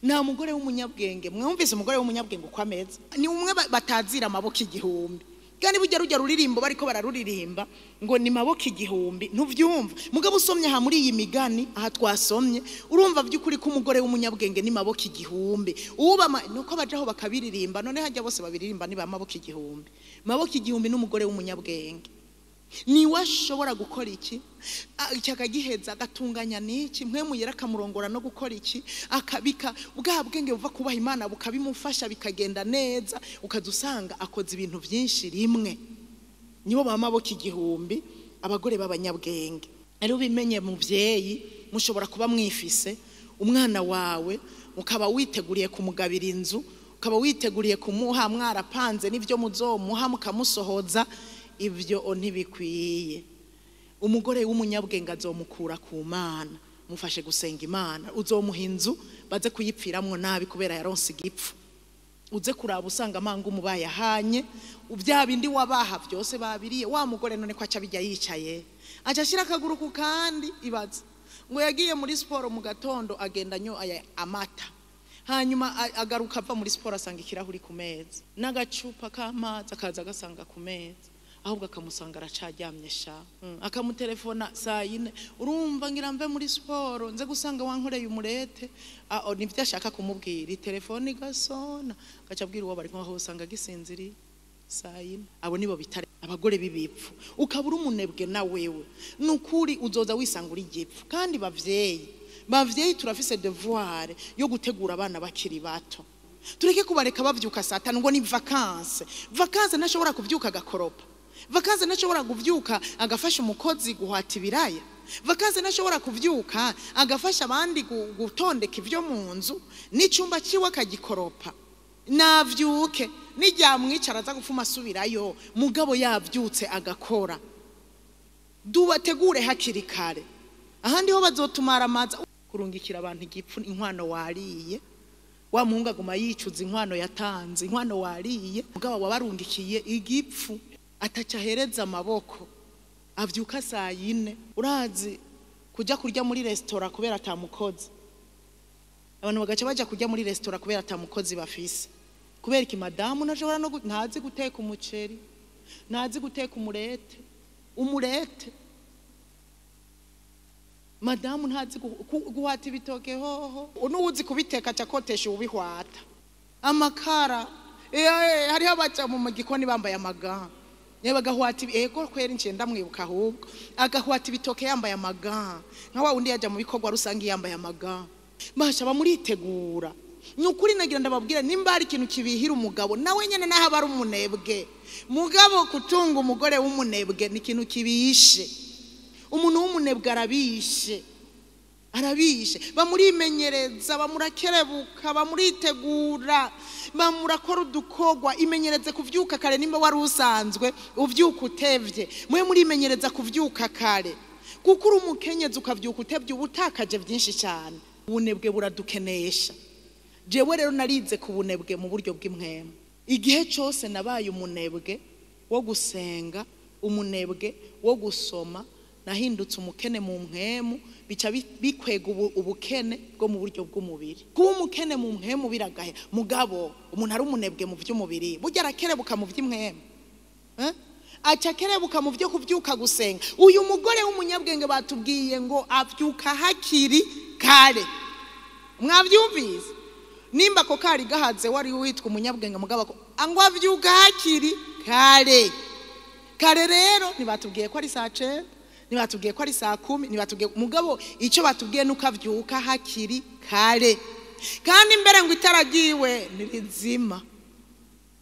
Speaker 3: Nta mugore w'umunyabwenge. Mwumvise umugore w'umunyabwenge uko ameze? Ni umwe batazira amaboko igihumbi. Kandi burya rujya ruririmbo bariko bararuririmba ngo ni maboko igihumbi, ntuvyumva. Mugabo usomye aha muri iyi migani, aha twasomye, urumva by'ukuri ko umugore w'umunyabwenge ni maboko igihumbi. Uba nuko bajaho bakabiririmba, none hajya bose babiririmba ni ba maboko igihumbi. Maboko igihumbi n'umugore w'umunyabwenge. Ni washobora gukora iki? Cyakagiheza agatunganya niki? Mpwemu yera akamurongora no gukora iki? Akabika bwa bwenge buva kubaha Imana bukabimufasha bikagenda neza, ukazusanga akoze ibintu byinshi rimwe. Nibo ba maboko igihumbi, abagore b'abanyabwenge. Rero ubimenye muvyeyi, mushobora kuba mwifise umwana wawe, ukaba witeguriye kumugabira inzu, ukaba witeguriye kumuha, mwarapanze n'ivyo muzomuha mukamusohoza, ivyo ntibikwiye. Umugore w'umunyabwenge azomukura ku Mana, mufashe gusenga Imana. Uzomuha inzu baze kuyipfiramwo nabi kubera yaronse igipfu. Uze kuraba usanga amanga umubaye ahanye, bya bindi wabaha byose babiriye. Wa mugore none ko aca bijya yicaye, aca ashira akaguru ku kandi. Ibaze ngo yagiye muri siporo mu gatondo, agenda anyoye amata, hanyuma agaruka ava muri siporo asanga ikirahuri ku meza n'agacupa k'amazi, akaza agasanga ku meza. Ahubwo akamusanga aracaryamye sha. Akamutelefona saa yine, urumva ngira mve muri siporo nze gusanga wankoreye umurete. Nivyo ashaka kumubwira, telefone igasona, agaca abwira uwo bari kumwe, aho usanga agisinziriye saa yine. Abo nibo bitare abagore b'ibipfu. Ukabura umunebwe na wewe, nukuri uzoza wisanga uri igipfu. Kandi bavyeyi turafise devoir yo gutegura abana bakiri bato. Tureke kubareka bavyuka saa tanu ngo ni vacances. Vacances ntashobora kuvyuka agakoropa. Vacances ntashobora kuvyuka agafasha umukozi guhata ibiraya. Vacances ntashobora kuvyuka agafasha abandi gutondeka ivyo mu nzu, n'icumba ciwe akagikoropa. Navyuke nijyamwicara aza gufuma asubirayo, mugabo yavyutse agakora. Dubategure hakiri kare, ahandi ho bazotumara amaza. Kurungikira abantu igipfu, inkwano wariye, wa muhungu aguma yicuza inkwano yatanze, inkwano wariye, mugabo wabarungikiye igipfu ataca ahereza amaboko. Avyuka saa yine, urazi kuja kurya muri resitora kubera atamukozi. Abantu bagaca baja kurya muri resitora kubera atamukozi bafise. Kubera iki? Madamu ntashobora no ntazi guteka umuceri, ntazi guteka umurete, umurete. Madamu ntazi guhata ibitoke hoho, n'uwuzi kubiteka aca akotesha uwubihwata. Amakara, hariho abaca mu gikoni bambaye amaga. Bagahwata ego kweri nce ndamwibuka ahubwo. Agahwata ibitoke yambaye amaga. Nka wa wundi yaja mu bikorwa rusange yambaye amaga. Basha bamuritegura. Nukuri nagira ndababwira, nimba hari ikintu kibihira umugabo nawe nyene naho aba ari umunebwe, mugabo kutunga umugore w'umunebwe ni ikintu kibishe. Umuntu w'umunebwe arabishe, arabishe. Bamurimenyereza, bamurakerebuka, bamuritegura, bamurakora udukogwa. Imenyereze kuvyuka kare, nimba wari usanzwe uvyuka utevye, mwe murimenyereza kuvyuka kare, kuko uri umukenyezi ukavyuka utevye uba utakaje vyinshi cyane. Ubunebwe buradukenesha. Jewe rero narize ku bunebwe mu buryo bw'impwemu. Igihe cyose nabaye umunebwe wo gusenga, umunebwe wo gusoma, nahindutse umukene mu mpwemu, bica bikwega ubukene bwo mu buryo bw'umubiri. Kuba umukene mu mpwemu biragahe, mugabo umuntu ari umunebwe mu by'umubiri, burya arakerebuka mu by'impwemu. Aca akerebuka mu byo kuvyuka gusenga. Uyu mugore w'umunyabwenge batubwiye ngo avyuka hakiri kare. Mwavyumvise? Nimba ko kari gahaze wari witwa umunyabwenge, mugabo ko ngo avyuka hakiri kare. Kare rero ntibatubwiye ko ari saa 9, ntibatubwiye ko ari saa 10, ntibatubwiye, mugabo icyo batubwiye nuko avyuka hakiri kare. Kandi mbere ngo itaragiwe ntirizima.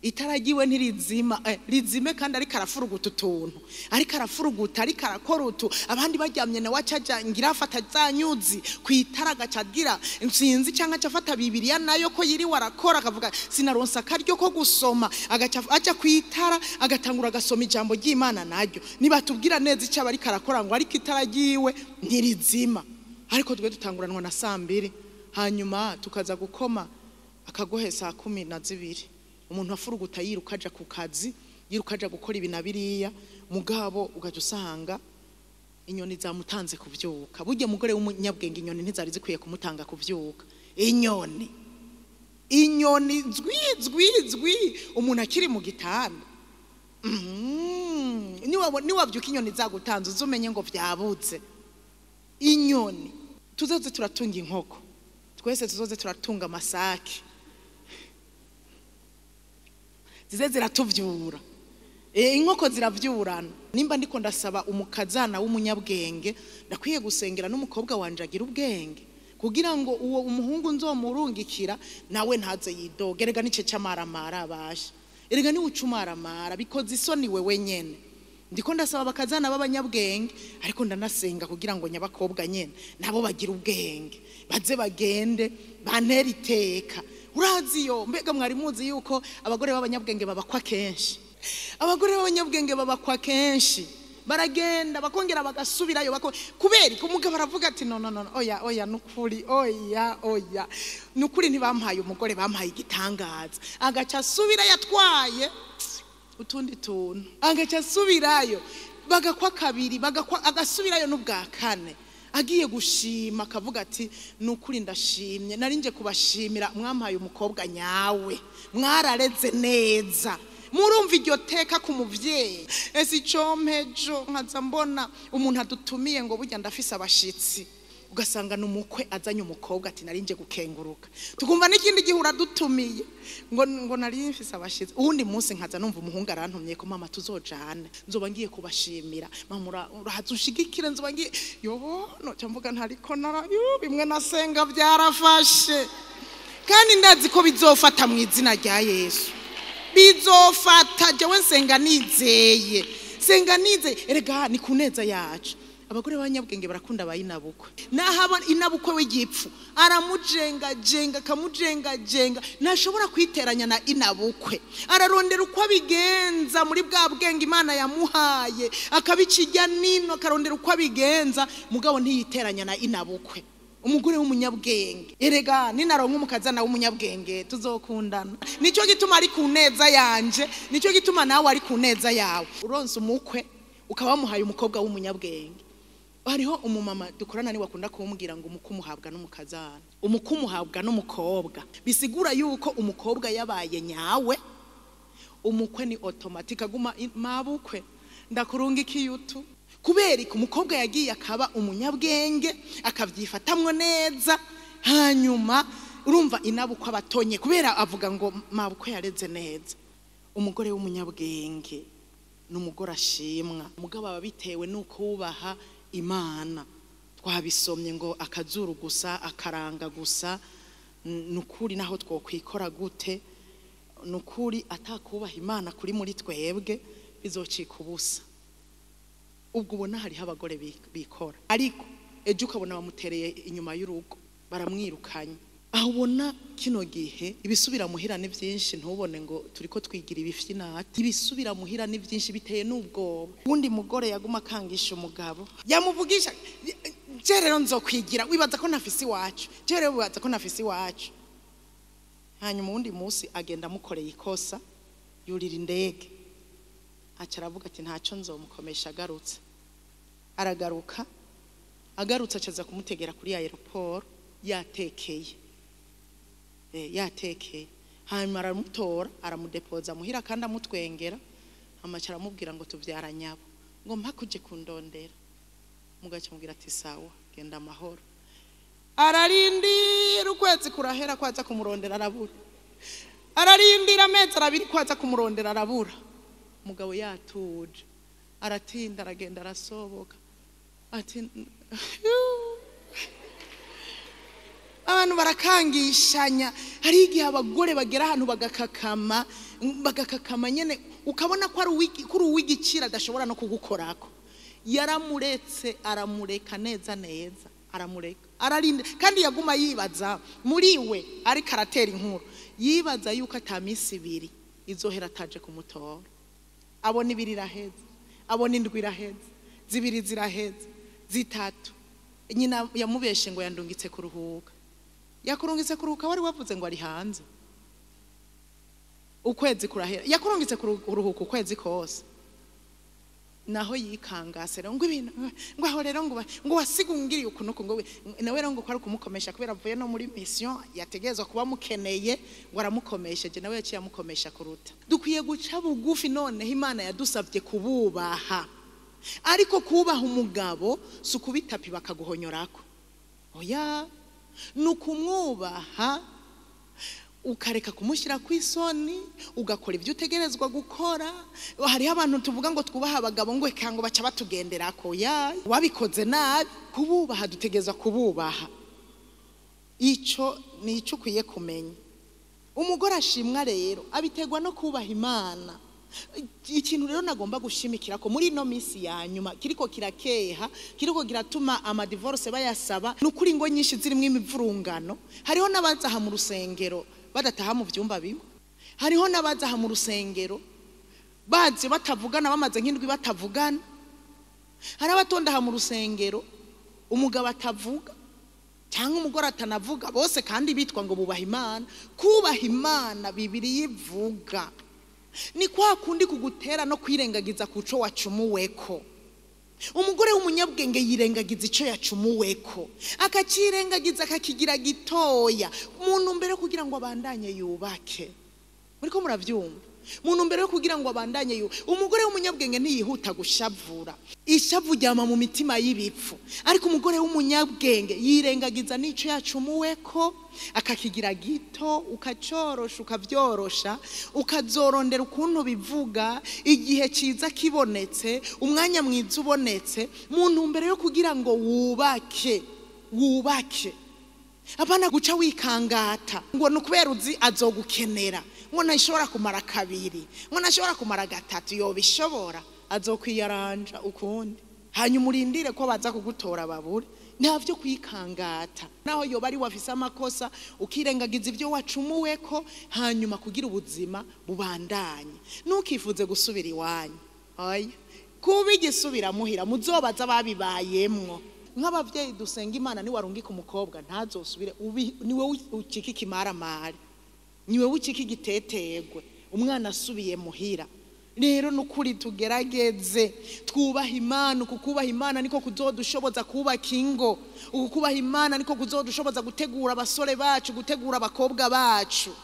Speaker 3: Itaragiwe ntirizima, rizime kandi ariko arafuruguta utuntu, ariko arafuruguta, ariko arakora utu. Abandi baryamye nawe acaja ngira afata za nyuzi kwitara agacagira nsinzi, cyangwa aca afata Bibiliya nayo ko yiriwe arakora, akavuga sinaronsa akaryo ko gusoma, agaca aja kwitara agatangura agasoma ijambo ry'Imana naryo. Nibatubwira neza icyo aba ariko arakora ngo ariko itaragiwe ntirizima. Ariko twe dutanguranwa na saa 2, hanyuma tukaza gukoma akagohe saa 12. Umuntu afuruguta yiruka aja ku kazi, yiruka aja gukora ibi na biriya, mugabo ugaca usanga inyoni zamutanze kuvyuka. Burya mugore w'umunyabwenge inyoni ntizari zikwiye kumutanga kuvyuka. Inyoni, inyoni zwi zwi zwi, umuntu akiri mu gitanda. Niwavyuka inyoni zagutanze uzumenye ngo vyabutse. Inyoni tuzoze turatunga inkoko, twese tuzoze turatunga amasake, zize ziratuvyura. Inkoko ziravyurana. Nimba ndiko ndasaba umukazana w'umunyabwenge, ndakwiye gusengera n'umukobwa wanje agira ubwenge, kugira ngo uwo umuhungu nzomurungikira nawe ntaze yidoge. Erega nice c'amaramara abasha, erega ni ucumaramara bikoze isoni wewe nyene. Ndiko ndasaba abakazana b'abanyabwenge, ariko ndanasenga kugira ngo nyabakobwa nyene nabo bagira ubwenge, baze bagende bantera iteka. Urazi yo mbega mwari muzi yuko abagore b'abanyabwenge babakwa kenshi. Abagore b'abanyabwenge babakwa kenshi, baragenda bakongera bagasubirayo, kubera ko umugabo aravuga ati no no no, oya oya, nukuri, oya oya, nukuri ntibampaye umugore, bampaye igitangaza. Agaca asubira yatwaye utundi tuntu, agaca asubirayo, bagakwa kabiri, bagakwa, agasubirayo n'ubwa kane. Agiye gushima akavuga ati nukuri ndashimye, nari nje kubashimira, mwampaye umukobwa nyawe, mwarareze neza. Murumva iryo teka ku muvyeyi. Ese icompejo nkaza mbona umuntu adutumiye ngo burya ndafise abashitsi, ugasanga n'umukwe azanye umukobwa ati narinje gukenguruka. Tukumva n'ikindi gihe uradutumiye ngo nari mfise abashitsi. Uwundi munsi nkaza numva umuhungu arantumye ko mama tuzojana, nzoba ngiye kubashimira, mama urahaza ushigikire, nzoba ngiye yo no cyamvuga ntariko narayo bimwe nasenga byarafashe. Kandi ndazi ko bizofata mu izina rya Yesu. Bizofata jewe nsenga nizeye. Senga nizeye erega ni kuneza yacu. Abagore b'abanyabwenge barakunda abayinabukwe. Nahaba inabukwe w'igipfu aramujenga jenga kamujenga jenga, ntashobora kwiteranya na inabukwe. Ararondera uko abigenza muri bwa bwenge Imana yamuhaye, akabikijya nino akarondera uko abigenza, mugabo ntiyiteranya na inabukwe. Umugore w'umunyabwenge erega ninaronka umukazana w'umunyabwenge tuzokundana. Nico gituma ari ku neza yanje, nico gituma nawe ari ku neza yawe. Uronse umukwe ukaba wamuhaye umukobwa w'umunyabwenge. Hariho umumama dukorana ni wakunda kumbwira ngo umukumuhabwa n'umukazana, umukumuhabwa n'umukobwa. Bisigura yuko umukobwa yabaye nyawe, umukwe ni automatique aguma mabukwe ndakurunga ikiyutu. Kubera ko umukobwa yagiye akaba umunyabwenge akavyifatamwo neza, hanyuma urumva inabukwe abatonye kubera avuga ngo mabukwe yareze neza. Umugore w'umunyabwenge n'umugore ashimwa, mugabo aba bitewe nuko wubaha Imana. Twabisomye ngo akazuru gusa akaranga gusa, nukuri naho twokwikora gute, nukuri atakubaha Imana kuri muri twebwe bizocika ubusa. Ubwo ubona hariho abagore bikora, ariko ejo ukabona bamutereye inyuma y'urugo baramwirukanye. Aho ubona kino gihe ibisubira muhira ni byinshi, ntubone ngo turiko twigira ibifinati. Ibisubira muhira ni byinshi biteye n'ubwoba. Undi mugore yaguma akangisha umugabo, yamuvugisha je rero nzokwigira, wibaza ko ntafise iwacu, je rero wibaza ko ntafise iwacu. Hanyuma undi munsi agenda amukoreye ikosa, yurira indege, aca aravuga ati ntaco nzomukomesha agarutse. Aragaruka, agarutse acaza kumutegera kuri aeroport yatekeye. Yatekeye. Hanyuma aramutora aramudepoza muhira kandi amutwengera, amaca aramubwira ngo tuvyara nyabo, ngo mpakuje kundondera. Mugaca mubwira ati sawa genda amahoro. Ararindira ukwezi kurahera kwaza kumurondera arabura. Ararindira amezi abiri kwaza kumurondera arabura. Mugabo yatuje aratinda aragenda arasoboka ati abantu barakangishanya. Hari igihe abagore bagera ahantu bagakakama, bagakakama nyene ukabona ko ari kuri uwigicira adashobora no kugukorako. Yaramuretse aramureka neza neza, aramureka ararinda. Kandi yaguma yibaza muri we ariko aratera inkuru, yibaza yuko atamisi ibiri izohera ataje kumutora. Abona ibiri iraheze, abona indwi iraheze, zibiri ziraheze, zitatu. Nyina yamubeshe ngo yandungitse kuruhuka. Yakurungitse kuruhuka wari wavuze ngo ari hanze. Ukwezi kurahera, yakurungitse kuruhuka ukwezi kose. Naho yikangase rero ngo ibintu ngo aho rero ngo wasigungiriye ukunuko ngo nawe rero ngo kwari kumukomesha kubera avuye no muri mission yategezwa kuba mukeneye ngo aramukomesheje, nawe yaciye amukomesha kuruta. Dukwiye guca bugufi. Noneho Imana yadusabye kububaha, ariko kubaha umugabo si ukubitapi bakaguhonyorako, oya, nukumwubaha ukareka kumushyira ku isoni, ugakora ibyo utegerezwa gukora. Hariho abantu tuvuga ngo twubaha abagabo ngo eka ngo baca batugenderako, ya wabikoze nabi. Kububaha dutegerezwa kububaha, ico ni ico ukwiye kumenya. Umugore ashimwa rero abitegwa no kubaha Imana. Ikintu rero nagomba gushimikira ko muri ino minsi ya nyuma kiriko kirakeha, kiriko kiratuma ama divorce bayasaba, nukuri ngo nyinshi zirimo imivurungano. Hariho n'abazaha mu rusengero badataha mu vyumba bimwe, hariho n'abazaha mu rusengero bazi batavugana, bamaze nk'indwi batavugana. Hari abatondaha mu rusengero umugabo atavuga cyangwa umugore atanavuga, bose kandi bitwa ngo bubaha Imana. Kubaha Imana Bibiliya ivuga ni kwa kundi kugutera no kwirengagiza kuco wacumuweko. Umugore w'umunyabwenge yirengagiza ico yacumuweko, akacirengagiza akakigira gitoya umuntu mbere kugira ngo abandanye yubake. Muriko muravyumva? Mu ntumbero yo kugira ngo abandanye yu umugore w'umunyabwenge ntiyihuta gushavura. Ishavu ryama mu mitima y'ibipfu, ariko umugore w'umunyabwenge yirengagiza n'ico yacumuweko, akakigira gito, ukacorosha, ukavyorosha, ukazorondera ukuntu bivuga igihe ciza kibonetse, umwanya mwiza ubonetse, mu ntumbero yo kugira ngo wubake, wubake. Apana guca wikangata ngo nukubera uzi azogukenera, ngo ntashobora kumara kabiri, ngo ntashobora kumara gatatu, yobishobora azokwiyaranja ukundi, hanyuma urindire ko baza kugutora babure. Nta vyo kwikangata, naho yoba ari wafise amakosa, ukirengagiza ibyo wacumuweko, hanyuma kugira ubuzima bubandanye. Ntukifuze gusubira iwanyu, oya, kuba igisubira muhira muzobaza babibayemwo. Nk'abavyeyi dusenga Imana, ni warungika umukobwa ntazosubire, niwe ucika ikimaramare, niwe ucika igitetegwe, umwana asubiye muhira. Rero nukuri tugerageze twubaha Imana. Ukukubaha Imana niko kuzodushoboza kubaka ingo, ukukubaha Imana niko kuzodushoboza gutegura abasore bacu, gutegura abakobwa bacu.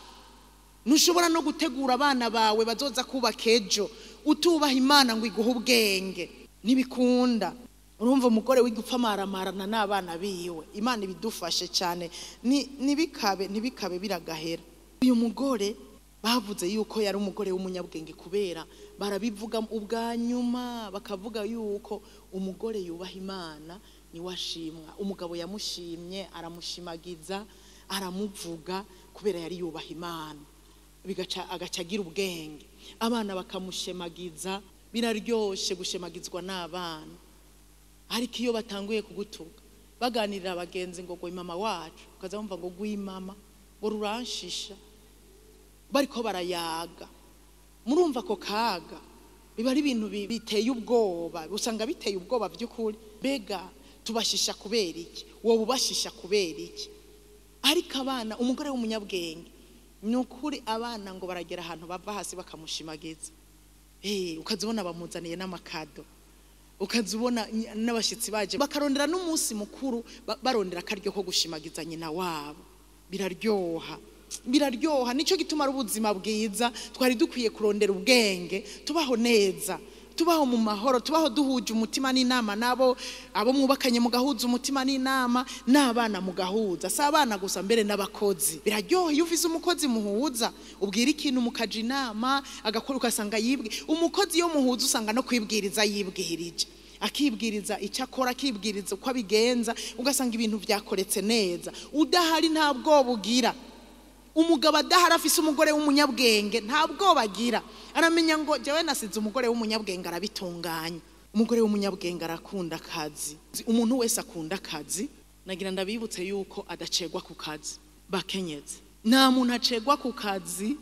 Speaker 3: Ntushobora no gutegura abana bawe bazoza kubaka ejo utubaha Imana ngo iguhe ubwenge, ntibikunda. Urumva umugore w'igupfamaramarana n'abana biwe, Imana ibidufashe cyane, nibikabe nibikabe biragahera. Uyu mugore bavuze yuko yari umugore w'umunyabwenge, kubera barabivuga ubwa nyuma, bakavuga yuko umugore yubaha Imana niwashimwa. Umugabo yamushimye, aramushimagiza, aramuvuga kubera yari yubaha Imana, bigaca agaca agira ubwenge, abana bakamushemagiza. Biraryoshe gushemagizwa n'abana, ariko iyo batanguye kugutuka baganirira abagenzi ngo gwe mama wacu, ukaza wumva ngo gwe mama ngo ruranshisha, bariko barayaga, murumva ko kaga biba ari ibintu biteye ubwoba, usanga biteye ubwoba by'ukuri. Mbega tubashisha kubera iki? Wowe ubashisha kubera iki? Ariko abana, umugore w'umunyabwenge ni ukuri, abana ngo baragera ahantu bava hasi bakamushimagiza. Ukazibona bamuzaniye n'amakado, ukazibona n'abashitsi baje bakarondera n'umunsi mukuru, barondera akaryo ko gushimagiza nyina wabo. Biraryoha, biraryoha. Nico gituma ari ubuzima bwiza. Twari dukwiye kurondera ubwenge, tubaho neza, tubaho mu mahoro, tubaho duhuje umutima n'inama, nabo abo mwubakanye mugahuza umutima n'inama, n'abana mugahuza. Si abana gusa, mbere n'abakozi. Biraryoha iyo ufise umukozi muhuza, ubwira ikintu mukaja inama, agakora, ugasanga yibwe. Umukozi iyo muhuza usanga no kwibwiriza yibwirije, akibwiriza icyo akora, akibwiriza uko abigenza, ugasanga ibintu byakoretse neza. Udahari nta bwoba ugira. Umugabo adahari afise umugore w'umunyabwenge nta bwoba agira, aramenya ngo jewe nasize umugore w'umunyabwenge arabitunganya. Umugore w'umunyabwenge arakunda akazi. Umuntu wese akunda akazi, nagira ndabibutse yuko adacegwa ku kazi. Bakenyezi, nta muntu acegwa ku kazi.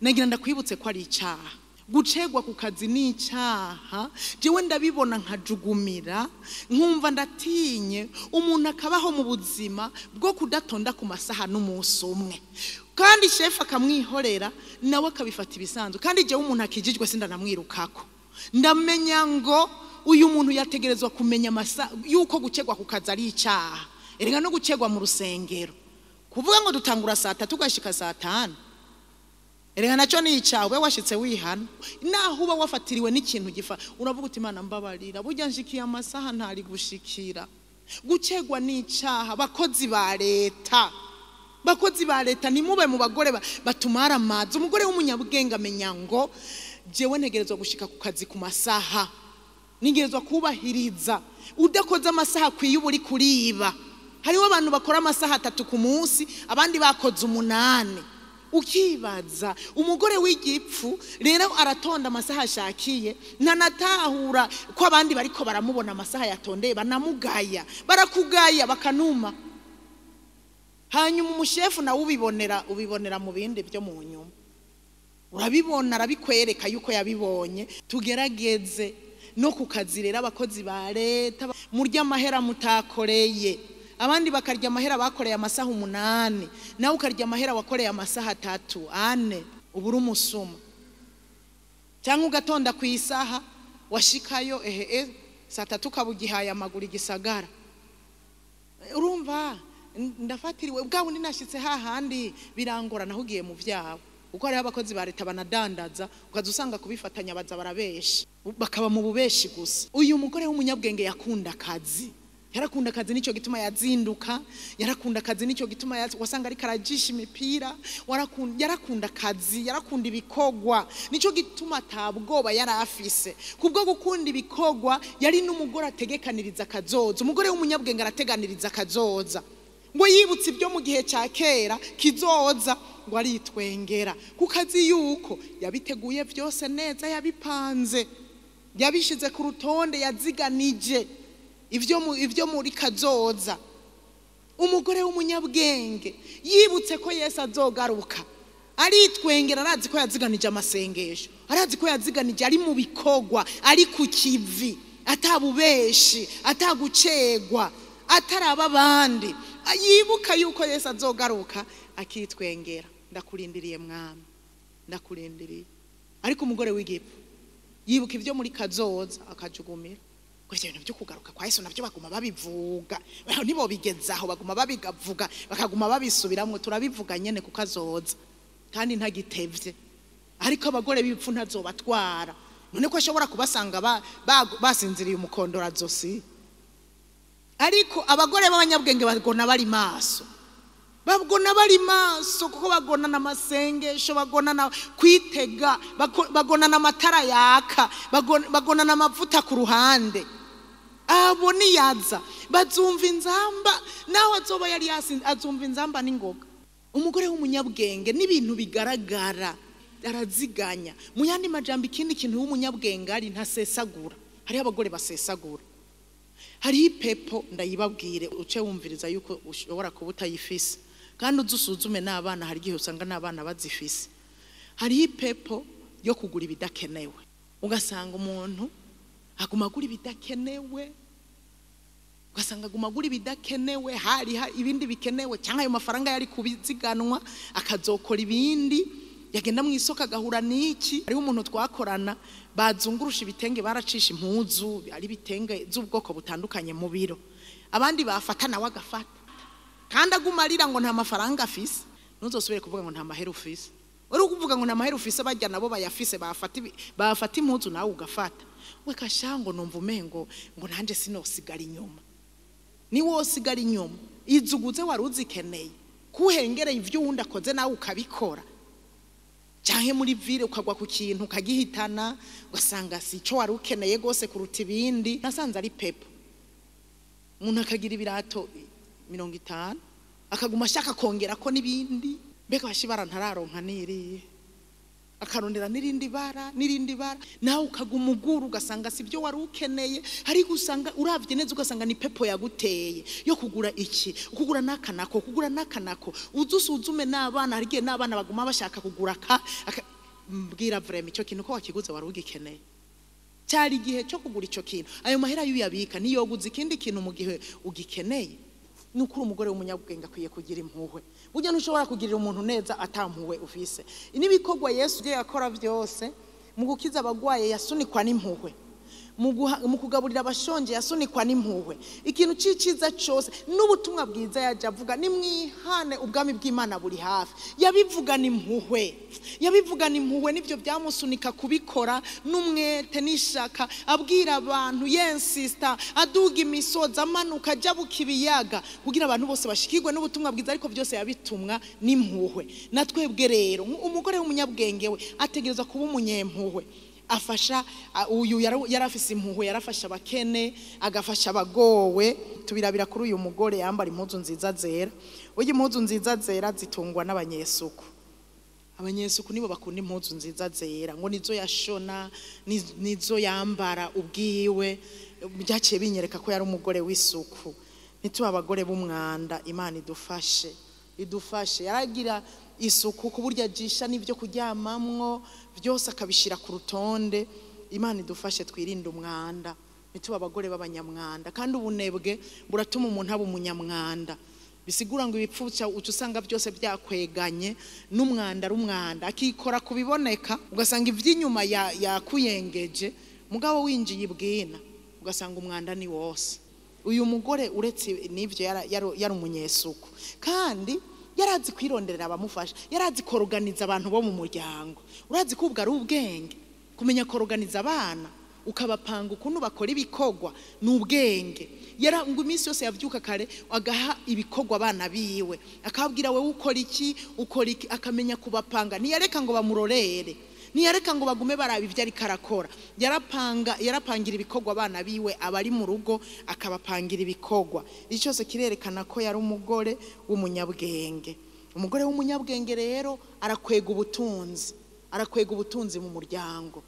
Speaker 3: Nagira ndakwibutse ko ari icyaha gucegwa ku kazi, ni icyaha. Jewe ndabibona nkajugumira, nkumva ndatinye umuntu akabaho mu buzima bwo kudatonda ku masaha n'umunsi umwe, kandi shefu akamwihorera nawe akabifata ibisanzwe. Kandi jewe umuntu akijijwe sindanamwirukako, ndamenya ngo uyu muntu yategerezwa kumenya amasaha yuko gucegwa ku kazi ari icyaha. Erega no gucegwa mu rusengero, kuvuga ngo dutangura saa 3 tugashika saa 5, erega nacyo ni icyaha. Ube washitse wihana, naho uba wafatiriwe n'ikintu gifa, uravuga uti Imana mbabarira, burya nshikiye amasaha ntari gushikira. Gucegwa ni icyaha. Bakozi ba leta, bakozi ba leta, ntimube mu bagore batumara amazi. Umugore w'umunyabwenge amenya ngo jewe ntegerezwa gushika ku kazi ku masaha, ntegerezwa kubahiriza. Udakoze amasaha akwiye uba uri kuriba. Hariho abantu bakora amasaha 3 ku munsi, abandi bakoze 8. Ukibaza umugore w'igipfu rero aratonda amasaha ashakiye, ntanatahura ko abandi bariko baramubona amasaha yatondeye, banamugaya, barakugaya bakanuma. Hanyuma umushefu nawe ubibonera, ubibonera mu bindi byo mu nyuma, urabibona, arabikwereka yuko yabibonye. Tugerageze no ku kazi rero, abakozi ba leta, murya amahera mutakoreye, abandi bakarya amahera bakoreye amasaha 8, nawe ukarya amahera wakoreye amasaha 3 4, ubura umusuma. Cyangwa ugatonda ku isaha washikayo ehe saa 3 ukabugihaye amaguru igisagara. Urumva ndafatiriwe bwa wundi nashitse hahandi birangora, nahugiye mu vyawe. Kuko hariho abakozi ba leta banadandaza, ukaza usanga kubifatanya baza barabesha, bakaba mu bubeshi gusa. Uyu mugore w'umunyabwenge yakunda akazi, yarakunda akazi, nicyo gituma yazinduka, yarakunda akazi, nicyo gituma wasanga ariko arajisha imipira, yarakunda akazi, yarakunda ibikogwa, nicyo gituma atabwoba yari afise. Kubwo gukunda ibikogwa yari n'umugore ategekaniriza akazoza. Umugore w'umunyabwenge arateganiriza akazoza, ngo yibutse ibyo mu gihe cya kera kizoza, ngo aritwengera kuko azi yuko yabiteguye byose neza, yabipanze, yabishize ku rutonde, yaziganije ivyo muri kazoza. Umugore w'umunyabwenge yibutse ko Yesu azogaruka, aritwengera, arazi ko yaziganije amasengesho, arazi ko yaziganije ari mu bikogwa, ari ku kivi, atabubeshi, atagucegwa, ataraba abandi. Yibuka yuko Yesu azogaruka akitwengera. Ndakurindiriye mwami, ndakurindiriye. Ariko umugore w'igipfu yibuka ibyo muri kazoza akajugumira. Ngo ivyo bintu byo kugaruka kwa Yesu navyo baguma babivuga, nibo bigezaho baguma babigavuga, bakaguma babisubiramwo, turabivuga nyene kuko azoza kandi ntagitevye. Ariko abagore b'ibipfu ntazobatwara. None ko ashobora kubasanga basinziriye umukondora zosi. Ariko abagore b'abanyabwenge bagona bari maso, bagona bari maso, kuko bagona n'amasengesho, bagona na kwitega, bagona n'amatara yaka, bagona n'amavuta ku ruhande. Abo niyaza bazumva inzamba, nawe azoba yari yasinze azumva inzamba n'ingoga. Umugore w'umunyabwenge n'ibintu bigaragara araziganya. Mu yandi majambo, ikindi kintu w'umunyabwenge ari ntasesagura. Hariho abagore basesagura. Hariho ipepo, ndayibabwire uce wumviriza yuko ushobora kuba utayifise, kandi uzusuzume n'abana, hari igihe usanga n'abana bazifise. Hariho ipepo yo kugura ibidakenewe, ugasanga umuntu aguma agura ibidakenewe, ugasanga aguma agura ibidakenewe, hari ibindi bikenewe, cyangwa ayo mafaranga yari kubiziganwa akazokora ibindi. Yagenda mu isoko agahura n'iki. Hariho umuntu twakorana bazungurusha ibitenge, baracisha impuzu, ari ibitenge z'ubwoko butandukanye mu biro, abandi bafata nawe agafata, kandi aguma arira ngo nta mafaranga afise. Ntuzosubire kuvuga ngo nta mahera ufise. Uri kuvuga ngo nta mahera ufise, bajya nabo bayafise, bafata impuzu nawe ugafata. We kashango numva umengo ngo nanje sinosigara inyuma. Ni wosigara inyuma, izuguze wari uzikeneye, kuhengereye ivyo wundi akoze nawe ukabikora. Canke muri ville ukagwa ku kintu ukagihitana, ugasanga si ico wari ukeneye gose kuruta ibindi. Nasanze ari pepo. Umuntu akagira ibirato 50 akaguma ashaka kongera ko n'ibindi, mbega bashibara ntararonka niriye, akarondera n'irindi bara n'irindi bara, nawe ukaguma ugura ugasanga si byo wari ukeneye. Ariko usanga uravye neza ugasanga ni pepo yaguteye yo kugura iki, kugura n'aka nako, kugura n'aka nako. Uzusuzume n'abana, hari igihe n'abana baguma bashaka kugura aka, mbwira vraiment ico kintu ko wakiguze wari ugikeneye. Cyari igihe cyo kugura ico kintu, ayo mahera yuyabika niyoguza ikindi kintu mu gihe ugikeneye. Nukuri umugore w'umunyabwenge akwiye kugira impuhwe. Burya ntushobora kugirira umuntu neza atampuhwe ufise. N'ibikorwa Yesu yakora byose, mu gukiza abagwaye yasunikwa n'impuhwe, mu kugaburira abashonje yasunikwa n'impuhwe. Ikintu ciciza cyose n'ubutumwa bwiza yaje avuga, nimwihane ubwami bw'Imana buri hafi. Yabivuga n'impuhwe, yabivuga n'impuhwe, nivyo byamusunika kubikora n'umwete n'ishaka, abwira abantu yensista, aduga imisozi, amanuka ajabuka ibiyaga kugira abantu bose bashikirwe n'ubutumwa bwiza. Ariko byose yabitumwa n'impuhwe. Na twebwe rero umugore w'umunyabwenge we ategerezwa kuba umunyempuhwe. Afasha uyu yarafise impuhwe, yarafasha abakene, agafasha abagowe. Tubirabira kuri uyu mugore yambara impuzu nziza zera. Uyu impuzu nziza zera zitungwa n'abanyesuku. Abanyesuku nibo bakunda impuzu nziza zera, ngo nizo yashona, nizo yambara ubwiwe. Byaciye binyereka ko yari umugore w'isuku. Ntituba abagore b'umwanda. Imana idufashe, idufashe. Yaragira isuku ku buryo ajisha n'ibyo kuryamamwo byose akabishira ku rutonde. Imana idufashe twirinde umwanda, ntituba abagore b'abanyamwanda. Kandi ubunebwe buratuma umuntu aba umunyamwanda. Bisigura ngo ibipfutsa uca usanga byose byakweganye n'umwanda ari umwanda, akikora kubiboneka, ugasanga ivy'inyuma yakuyengeje, mugabo winjiye ibwina ugasanga umwanda ni wose. Uyu mugore uretse n'ivyo yari umunyesuku, kandi Yarazi kwironderera abamufasha, yarazi koroganiza abantu bo mu muryango. Urazi ko ubwo ari ubwenge, kumenya koroganiza abana ukabapanga ukuntu bakora ibikorwa ni ubwenge. Ngo iminsi yose yavyuka kare agaha ibikorwa abana biwe, akababwira wewe ukora iki, ukora iki, akamenya kubapanga. Ntiyareka ngo bamurorere, ntiyareka ngo bagume baraba ivyo ariko arakora. Yarapangira ibikorwa abana biwe, abari mu rugo akabapangira ibikorwa. Ico cyose kirerekana ko yari umugore w'umunyabwenge. Umugore w'umunyabwenge rero arakwega ubutunzi, arakwega ubutunzi mu muryango.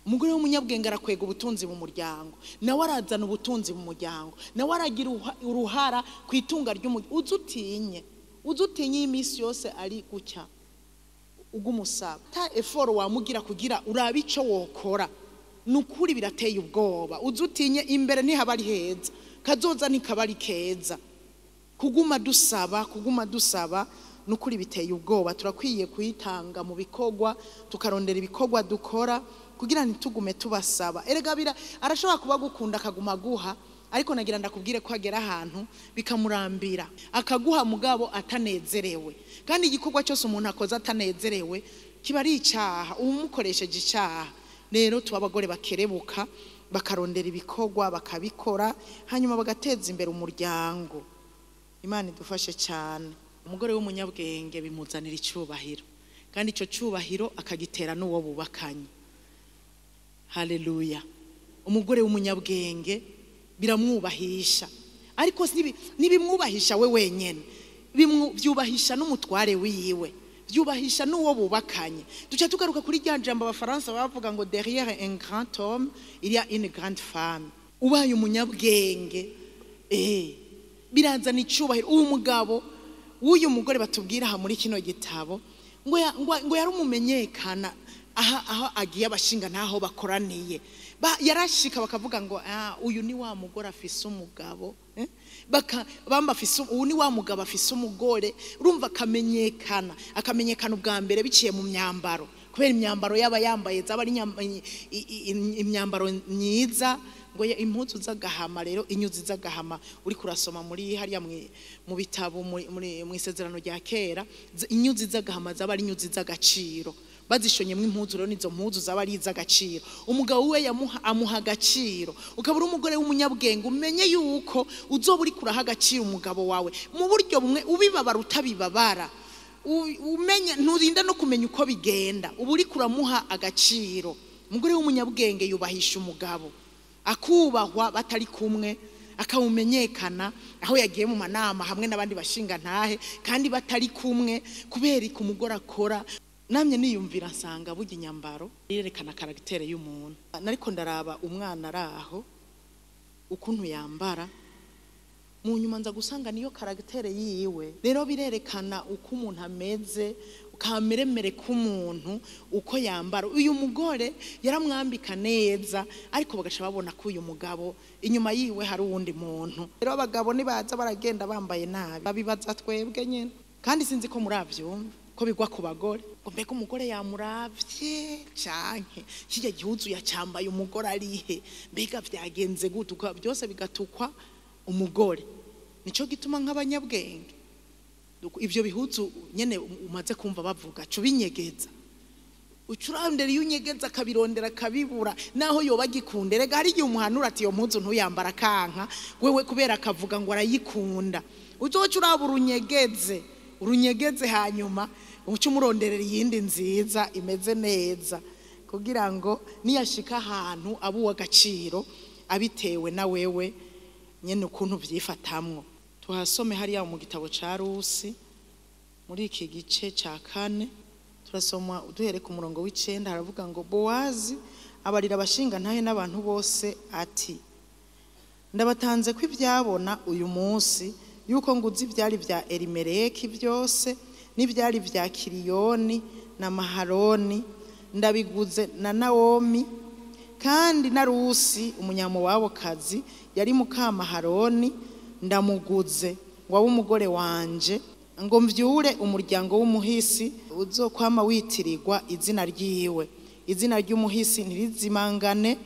Speaker 3: Umugore w'umunyabwenge arakwega ubutunzi mu muryango, nawe arazana ubutunzi mu muryango, nawe aragira uruhara ku itunga ry'umuryango. Uze utinye iminsi yose ari gucya ugumusaba ta effort wamugira kugira urabe ico wokora. Nukuri birateye ubwoba. Uze utinye, imbere ntihaba ari heza, kazoza ntikaba ari keza. Kuguma dusaba, kuguma dusaba, nukuri biteye ubwoba. Turakwiye kuyitanga mu bikorwa, tukarondera ibikorwa dukora kugira ntitugume tubasaba. Erega arashobora kuba gukunda akaguma aguha, ariko nagira ndakubwire ko agera ahantu bikamurambira, akaguha mugabo atanezerewe. Kandi igikorwa cyose umuntu akoze atanezerewe kiba ari icyaha, umukoresheje icyaha. Rero tuba abagore bakerebuka, bakarondera ibikorwa bakabikora, hanyuma bagateza imbere umuryango. Imana idufashe cyane. Umugore w'umunyabwenge bimuzanira icyubahiro, kandi icyo cyubahiro akagitera n'uwo bubakanye. Haleluya. Umugore w'umunyabwenge biramwubahisha, ariko ntibimwubahisha we wenyene, byubahisha n'umutware wiwe, byubahisha n'uwo bubakanye. Duca tugaruka kuri rya jambo abafaransa bavuga ngo derrière un grand homme il y a une grande femme. Ubaye umunyabwenge birazana icyubahiro. Uwo mugabo w'uyu mugore batubwira aha muri kino gitabo ngo yari umumenyekana aho agiye abashinga ntaho bakoraniye. Yarashika bakavuga ngo uyu ni wa mugore afise umugabo, bamba afise, uyu ni wa mugabo afise umugore. Urumva akamenyekana, akamenyekana ubwa mbere biciye mu myambaro, kubera imyambaro yaba yambaye zaba ari imyambaro myiza, ngo impuzu z'agahama. Rero inyuzi z'agahama uri kurasoma muri hariya mu bitabo mu isezerano rya kera, inyuzi z'agahama zaba ari inyuzi z'agaciro, bazishonyemwo impuzu. Rero nizo mpuzu zaba ari iz'agaciro. Umugabo we amuha agaciro. Ukaba uri umugore w'umunyabwenge, umenye yuko uzoba uri kuraha agaciro umugabo wawe mu buryo bumwe, ubibabara utabibabara, umenye nturinda no kumenya uko bigenda, uba uri kuramuha agaciro. Umugore w'umunyabwenge yubahisha umugabo, akubahwa batari kumwe, akawumenyekana aho yagiye mu manama hamwe n'abandi bashinga ntahe kandi batari kumwe, kubera ko umugore akora. Namye niyumvira nsanga burya inyambaro irerekana caractère y'umuntu. Nariko ndaraba umwana araho ukuntu yambara, mu nyuma nza gusanga niyo caractère yiwe. Rero birerekana uko umuntu ameze, kameremere k'umuntu uko yambara. Uyu mugore yaramwambika neza, ariko bagaca babona ko uyu mugabo inyuma yiwe hari uwundi muntu. Rero abagabo nibaza baragenda bambaye nabi, babibaza twebwe nyene. Kandi sinzi ko muravyumva ko bigwa ku bagore, ngo mbega umugore yamuravye canke kirya gihuzu yacambaye umugore arihe, mbega vyagenze gute, byose bigatukwa umugore. Nico gituma nk'abanyabwenge ivyo bihuzu nyene umaze kumva bavuga cubinyegeza, ucurandera iyo unyegeza akabirondera akabibura, naho yoba agikunda. Erega hari igihe umuhanura ati iyo mpuzu ntuyambara kanka wewe, kubera akavuga ngo arayikunda, uzoca uraba urunyegeze, urunyegeze, hanyuma uce umuronderera iyindi nziza imeze neza, kugira ngo niyashika ahantu abe uw'agaciro abitewe na wewe nyene ukuntu vyifatamwo. Tuhasome hariya mu gitabo ca Rusi muri iki gice ca 4, turasoma duhere ku murongo w'9. Haravuga ngo Bowazi abarira abashinga ntahe n'abantu bose ati ndabatanze ko ivyabona uyu munsi yuko nguzi ivyari vya Elimeleki byose n'ivyari vya Kiriyoni na Maharoni, ndabiguze na Nawomi, kandi na Rusi umunyamowabokazi yari muka Maharoni ndamuguze ngo abe umugore wanje, ngo mvyure umuryango w'umuhisi uzokwama witirirwa izina ryiwe. Izina ry'umuhisi ntirizimangane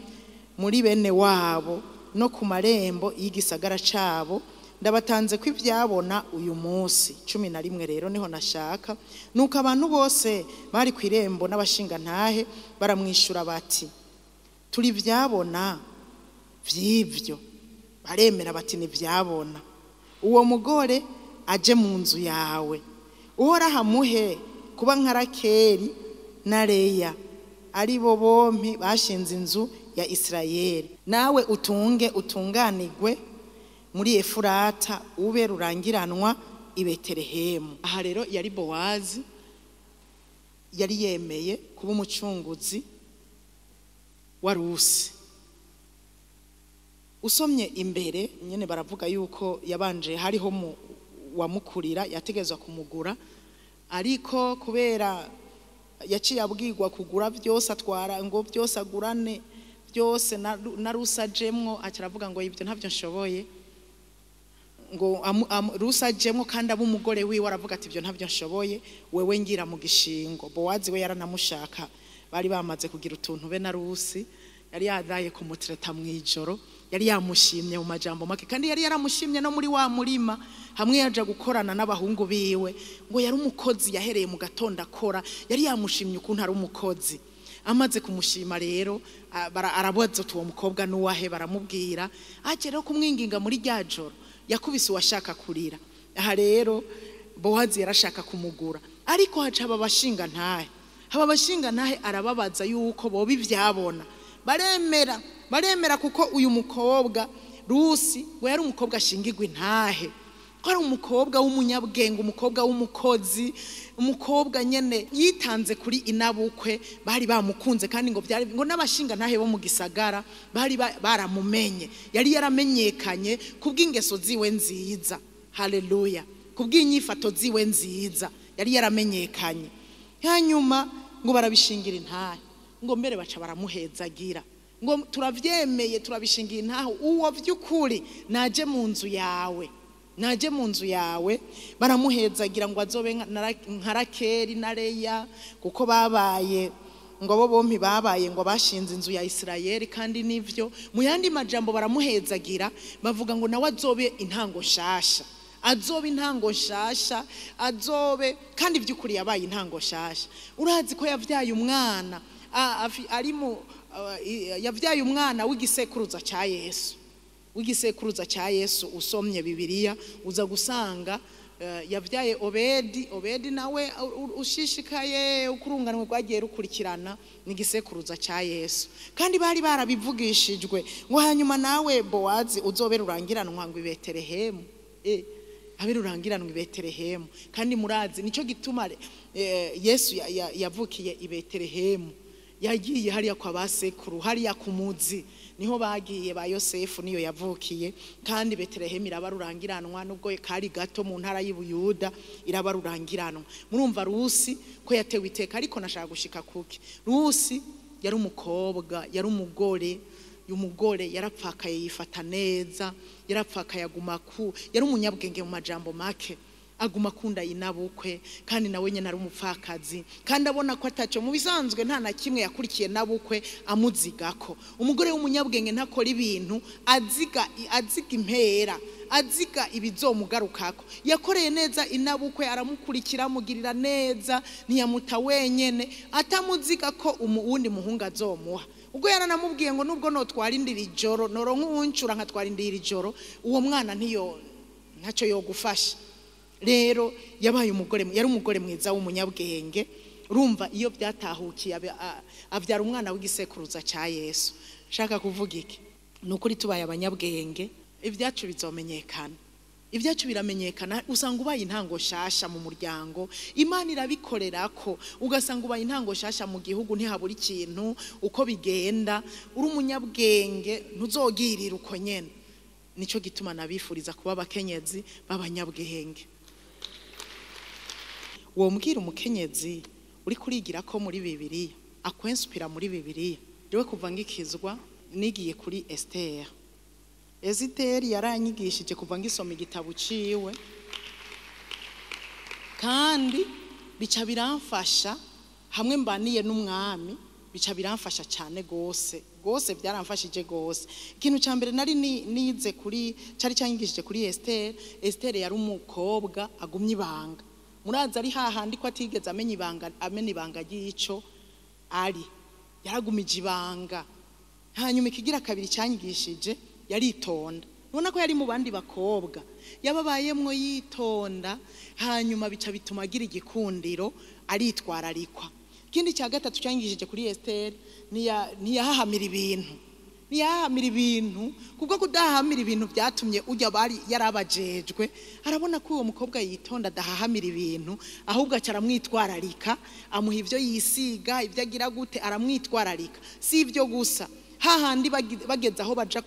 Speaker 3: muri bene wabo no ku marembo y'igisagara cabo, Ndabatanze ko ibyabona uyu munsi. 11 rero niho nashaka. Nuko abantu bose bari ku irembo n'abashingantahe baramwishura bati: turi byabona vy'ivyo. Baremera bati: ni byabona. Uwo mugore aje mu nzu yawe, Uhoraho amuhe kuba nka Rakeli na Leya, ari bo bompi bashinze inzu ya Isirayeli. Nawe utunge utunganirwe muri Efurata, ube rurangiranwa i Betelehemu. Aha rero yari Bowazi, yari yemeye kuba umucunguzi wa Rusi. Usomye imbere nyene baravuga yuko yabanje hariho wamukurira yategezwa kumugura, ariko kubera yaciye abwirwa kugura byose, atwara ngo byose agurane byose na Rusi ajemwo, aca aravuga ngo ibyo ntabyo nshoboye, ngo Rusi ajemwo kandi abe umugore wiwe, aravuga ati ibyo ntabyo nshoboye, wewe ngira mu gishingo. Bowazi we yaranamushaka, bari bamaze kugira utuntu be na Rusi, yari yadaye kumutreta mu ijoro, yari yamushimye mu majambo make, kandi yari yaramushimye no muri wa murima hamwe yaja gukorana n'abahungu biwe, ngo yari umukozi yahereye mu gatondo akora, yari yamushimye ukuntu ari umukozi. Amaze kumushima rero arabaza uti uwo mukobwa nuwahe, baramubwira. Aje rero kumwinginga muri rya joro yakubise uwashaka kurira. Aha rero Bowazi yarashaka kumugura, ariko haca aba bashinga ntahe, haba bashinga ntahe arababaza yuko boba ivyabona. Baremera, baremera kuko uyu mukobwa Rusi ngo yari umukobwa ashingirwa intahe, ko ari umukobwa w'umunyabwenge, umukobwa w'umukozi, umukobwa nyene yitanze kuri inabukwe, bari bamukunze, kandi ngo byari ngo n'abashinga ntahe bo mu gisagara bari baramumenye, yari yaramenyekanye kubw'ingeso ziwe nziza. Haleluya, kubw'inyifato ziwe nziza yari yaramenyekanye. Hanyuma ngo barabishingira intahe, ngo mbere baca baramuhezagira, ngo turavyemeye turabishingira intahe, uwo vy'ukuri naje mu nzu yawe, naje mu nzu yawe. Baramuhezagira ngo azobe nka Rakeli na Leya, kuko babaye ngo bo bompi babaye ngo bashinze inzu ya Isirayeli, kandi nivyo. Mu yandi majambo baramuhezagira bavuga ngo nawe azobe intango nshasha, azobe intango nshasha, azobe kandi vy'ukuri yabaye intango nshasha. Urazi ko yavyaye umwana ari mu yavyaye umwana w'igisekuruza ca Yesu, w'igisekuruza ca Yesu. Usomye Bibiliya uza gusanga yavyaye Obedi. Obedi nawe ushishikaye ukurunganwe rwagiye rukurikirana n'igisekuruza ca Yesu, kandi bari barabivugishijwe ngo hanyuma nawe Bowazi uzobe rurangiranwa ngo i Betelehemu, abe rurangiranwa i Betelehemu. Kandi murazi nico gituma Yesu yavukiye i Betelehemu, yagiye hariya kwa basekuru, hariya ku muzi niho bagiye ba Yosefu, niyo yavukiye. Kandi Betelehemu iraba rurangiranwa, nubwo kari gato mu ntara y'Ubuyuda iraba rurangiranwa. Murumva Rusi ko yatewe iteka, ariko nashaka gushika kuki. Rusi yari umukobwa, yari umugore, umugore yarapfakaye yifata neza, yarapfakaye aguma ku, yari umunyabwenge mu majambo make, aguma akunda inabukwe, kandi nawe nyene ari umupfakazi, kandi abona ko ataco mu bisanzwe nta na kimwe yakurikiye nabukwe amuzigako. Umugore w'umunyabwenge ntakora ibintu aziga impera, aziga ibizomugarukako. Yakoreye neza inabukwe, aramukurikira, amugirira neza, ntiyamuta wenyene, atamuziga ko uwundi muhungu azomuha. Ubwo yaranamubwiye ngo nubwo notwarindira ijoro, noronka uwuncura nkatwarindira ijoro, uwo mwana ntiyo ntacyo yogufasha. Rero yabaye umugore, yari umugore mwiza w'umunyabwenge. Urumva iyo byatahukiye avyara umwana w'igisekuruza ca Yesu. Shaka kuvuga iki? Nukuri tubaye abanyabwenge ibyacu bizomenyekana, ibyacu biramenyekana. Usanga ubaye intango shasha mu muryango, Imana irabikorerako, ugasanga ubaye intango shasha mu gihugu, ntihabura ikintu uko bigenda. Uri umunyabwenge ntuzogirira uko nyene. Nico gituma nabifuriza kuba abakenyezi b'abanyabwenge. Wombwira umukenyezi uri kurigira ko muri Bibiliya akwensupira muri Bibiliya. Jewe kuva ngikizwa nigiye kuri Esther. Esther yaranyigishije kuva ngisoma igitabo ciwe, kandi bica biramfasha hamwe mbaniye n'umwami. Bica biramfasha cyane gose gose, byaramfashije gose. Ikintu cya mbere nari nize kuri cari cyanyigishije kuri Esther, Esther yari umukobwa agumye ibanga. Muraza ari hahandi ko atigeze amenya ibanga, amena ibanga ry'ico ari, yaragumije ibanga. Hanyuma ikigira kabiri cyanyigishije, yaritonda. Ubona ko yari mu bandi bakobwa yababayemwo yitonda, hanyuma bica bituma agira igikundiro, aritwararikwa. Ikindi cya gatatu cyanyigishije kuri Esther, ntiyahahamira ibintu, ntiyahahamira ibintu, kuko kudahahamira ibintu byatumye ujya bari yarabajejwe arabona ko uwo mukobwa yitonda adahahamira ibintu, ahubwo aca aramwitwararika, amuha ibyo yisiga, ibyo agira gute, aramwitwararika. Si ibyo gusa, hahandi bageze aho baja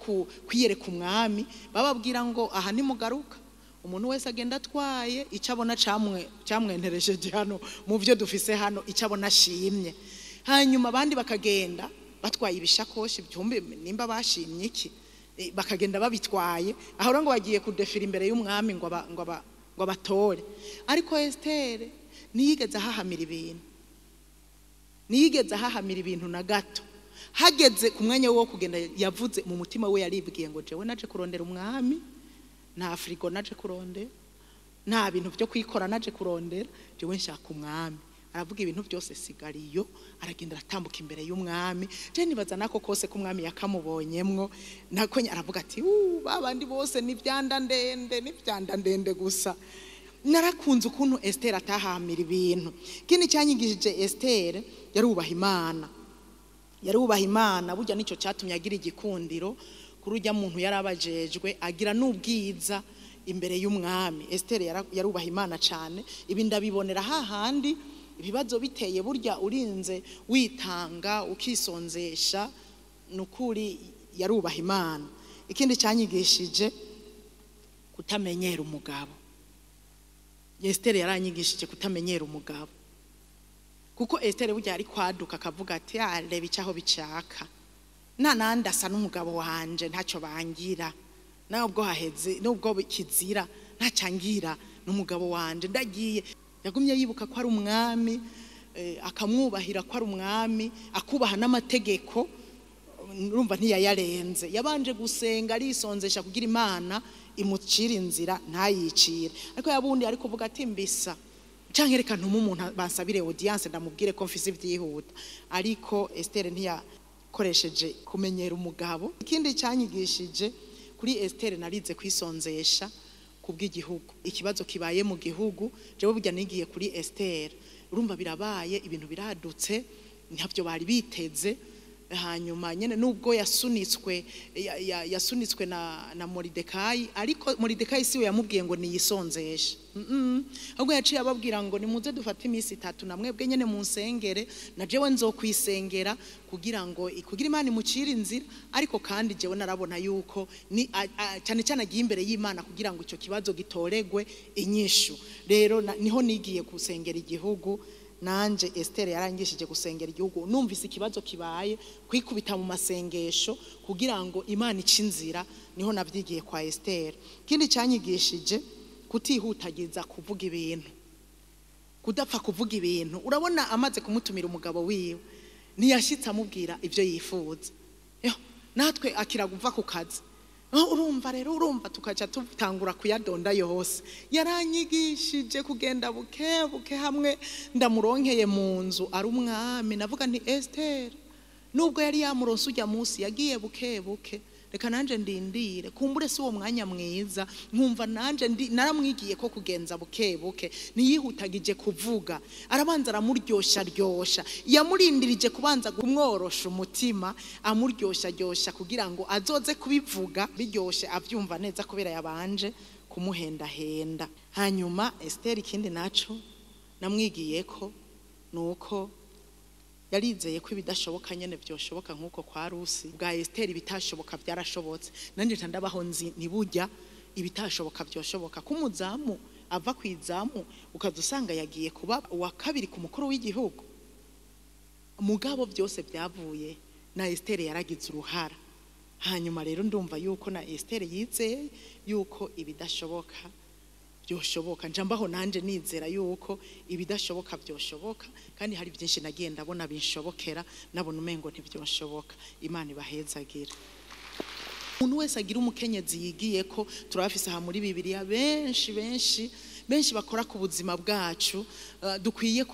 Speaker 3: kwiyereka umwami, bababwira ngo aha nimugaruka umuntu wese agenda atwaye icyo abona cyamwenteresheje hano mu byo dufise hano, icyo abona ashimye. Hanyuma abandi bakagenda batwaye ibishakoshi byumbe nimba bashimye iki, bakagenda babitwaye aho ngo bagiye kudefira imbere y'umwami ngo abatore. Ariko Esther ntiyigeze ahahamira ibintu, ntiyigeze ahahamira ibintu na gato. Hageze ku mwanya wo kugenda yavuze mu mutima we, yaribwiye ngo jewe naje kurondera umwami, nta frigo naje kurondera, nta bintu byo kwikora naje kurondera, jewe nshaka umwami. Aravuga ibintu byose sigariyo, aragenda aratambuka imbere y'umwami. Je nibaza nako kose ko umwami yakamubonyemwo, nako aravuga ati babandi bose ni vyanda ndende, ni vyanda ndende gusa. Narakunze ukuntu Esther atahamira ibintu. Ikindi cyanyigishije Esther, yarubaha Imana, yarubaha Imana. Burya nicyo cyatumye agira igikundiro kuri ujya muntu yarabajejwe, agira n'ubwiza imbere y'umwami. Esther yarubaha Imana cyane. Ibi ndabibonera hahandi ibibazo biteye, burya urinze witanga ukisonzesha, nukuri yarubaha Imana. Ikindi cyanyigishije, kutamenyera umugabo. Esther yaranyigishije kutamenyera umugabo, kuko Esther burya ari kwaduka akavuga ati reba icyaho bicaka, nta asa n'umugabo wanje ntacyo bangira, nubwo haheze nubwo kizira ntacyangira n'umugabo wanje ndagiye. Yagumye yibuka ko ari umwami, akamwubahira ko ari umwami, akubaha n'amategeko, urumva ntiyayarenze. Yabanje gusenga arisonzesha kugira Imana imucira inzira ntayicire. Ariko yabundi ari kuvuga ati mbisa canke reka ntume umuntu bansabire audience ndamubwire ko mfise ibyihuta. Ariko Esther ntiyakoresheje kumenyera umugabo. Ikindi cyanyigishije kuri Esther, narize kwisonzesha kubw'igihugu. Ikibazo kibaye mu gihugu, jewe burya nigiye kuri Esther. Urumva birabaye, ibintu biradutse, ntabyo bari biteze. Hanyuma nyene nubwo yasunitswe yasunitswe na Moridekayi, ariko Moridekayi siwe yamubwiye ngo niyisonzeshe, ahubwo yaciye ababwira ngo nimuze dufate iminsi itatu na mwebwe nyene munsengere, na jewe nzokwisengera kugira ngo kugira Imana imucire inzira. Ariko kandi jewe narabona yuko ni cyane cyane agiye imbere y'Imana kugira ngo ico kibazo gitoregwe inyishu. Rero niho nigiye gusengera igihugu. Nanje Esther yarangishije gusengera igihugu. Numvise ikibazo kibaye, kwikubita mu masengesho kugira ngo Imana ice inzira, niho navyigiye kwa Esther. Ikindi cyanyigishije, kutihutagiza kuvuga ibintu, kudapfa kuvuga ibintu. Urabona amaze kumutumira umugabo wiwe, ntiyashitse amubwira ibyo yifuza. Natwe akira kuva ku kazi, urumva rero, urumva tukaca tutangura kuyadonda yose. Yaranyigishije kugenda buke buke, hamwe ndamuronkeye mu nzu ari umwami. Navuga nti Esther nubwo yari yamuronse ujya munsi, yagiye buke buke, reka nanje ndindire kumbure si uwo mwanya mwiza. Nkumva nanje naramwigiye ko kugenza buke buke, ntiyihutagije kuvuga, arabanza aramuryosha ryosha, yamurindirije kubanza kumworosha umutima, amuryosha ryosha kugira ngo azoze kubivuga biryoshe avyumva neza, kubera yabanje kumuhendahenda. Hanyuma Esther ikindi naco namwigiye ko nuko yarizeye ko ibidashoboka nyene byoshoboka, nkuko kwa Rusi bwa Esther ibitashoboka byarashobotse. Nanje ndabaho nzi nibujya ibitashoboka byoshoboka. Kumuzamu ava kwizamu ukazusanga yagiye kuba uwa kabiri ku mukuru w'igihugu, mugabo byose byavuye na Esther yaragize uruhara. Hanyuma rero ndumva yuko na Esther yizeye yuko ibidashoboka byoshoboka. Njambaho nanje nizera yuko ibidashoboka byoshoboka, kandi hari byinshi nagiye ndabona binshobokera, nabona umengo ntibyoshoboka. Imana ibahezagira. Umuntu wese agira umukenyezi yigiye ko turabafise aha muri Bibiliya benshi benshi benshi bakora ku buzima bwacu, dukwiye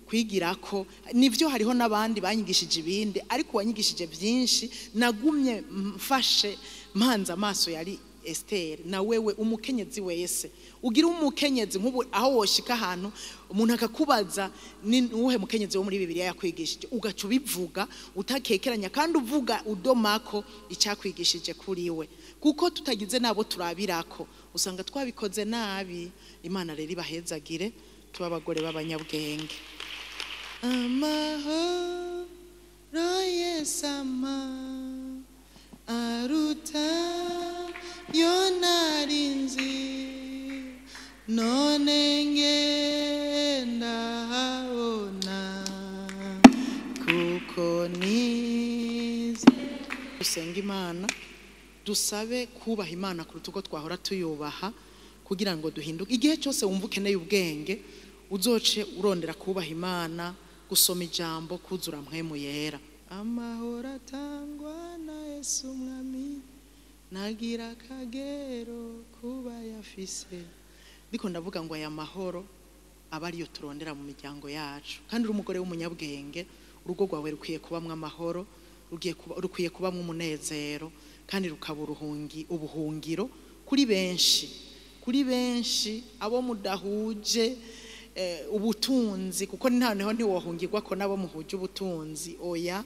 Speaker 3: kwigirako. Nivyo hariho n'abandi banyigishije ibindi, ariko wanyigishije byinshi nagumye mfashe mpanze amaso yari Esther. Na wewe umukenyezi wese ugira umukenyezi nk'ubu, aho woshika ahantu umuntu akakubaza ni uwuhe mukenyezi wo muri Bibiliya yakwigishije, ugaca ubivuga utakekeranya, kandi uvuga udomako icyakwigishije kuri we, kuko tutagize nabo turabirako usanga twabikoze nabi. Imana rero ibahezagire, tuba abagore b'abanyabwenge. Amahoro yesama aruta yo narinzi, none ngenda habona kuko nize. Dusenga Imana, dusabe kubaha Imana kuruta uko twahora tuyubaha, kugira ngo duhinduke. Igihe cyose wumva ukeneye ubwenge, uzoce urondera kubaha Imana, gusoma ijambo, kuzura mpwemu yera. Amahoro atangwa na Yesu Mwami nagira akagero kuba yafise. Ndiko ndavuga ngo aya mahoro aba ariyo turondera mu miryango yacu. Kandi uri umugore w'umunyabwenge, urugo rwawe rukwiye kubamwo amahoro, rukwiye kubamwo umunezero, kandi rukaba ubuhungiro kuri benshi, kuri benshi abo mudahuje ubutunzi, kuko ntaneho ntiwohungirwa ko nabo muhuje ubutunzi. Oya,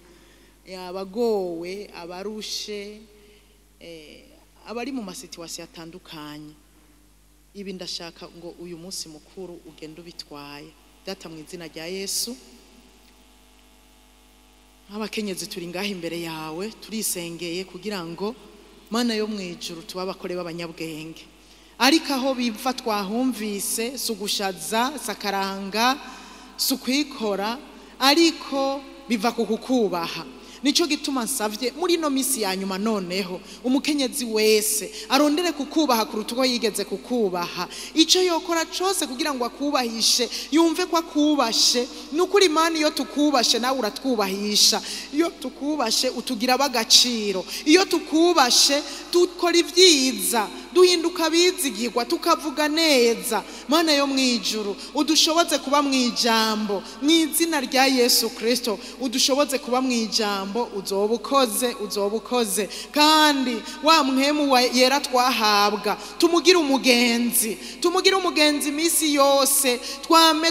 Speaker 3: abagowe, abarushe, abari mu masituwasiyo atandukanye. Ibi ndashaka ngo uyu munsi mukuru ugende ubitwaye. Data, mu izina rya Yesu, nk'abakenyezi turi ngaha imbere yawe, turisengeye kugira ngo Mana yo mu ijuru tuba abakore b'abanyabwenge. Ariko aho biva twahumvise, si ugushaza, si akaranga, si ukwikora, ariko biva ku kukubaha. Nico gituma nsavye muri ino misi ya nyuma, noneho umukenyezi wese arondere kukubaha kuruta uko yigeze kukubaha. Ico yokora cose kugira ngo akubahishe, yumve ko akubashe. Nukuri Imana, iyo tukubashe nawe uratwubahisha. Iyo tukubashe utugira ab'agaciro. Iyo tukubashe dukora ibyiza, duhinduka abizigirwa, tukavuga neza. Mana yo mwijuru, udushoboze kuba mu ijambo, mu izina rya Yesu Kristo, udushoboze kuba mu ijambo. Uzoba ukoze, uzoba ukoze. Kandi wa mpwemu yera twahabwa tumugire umugenzi, tumugire umugenzi iminsi yose, twame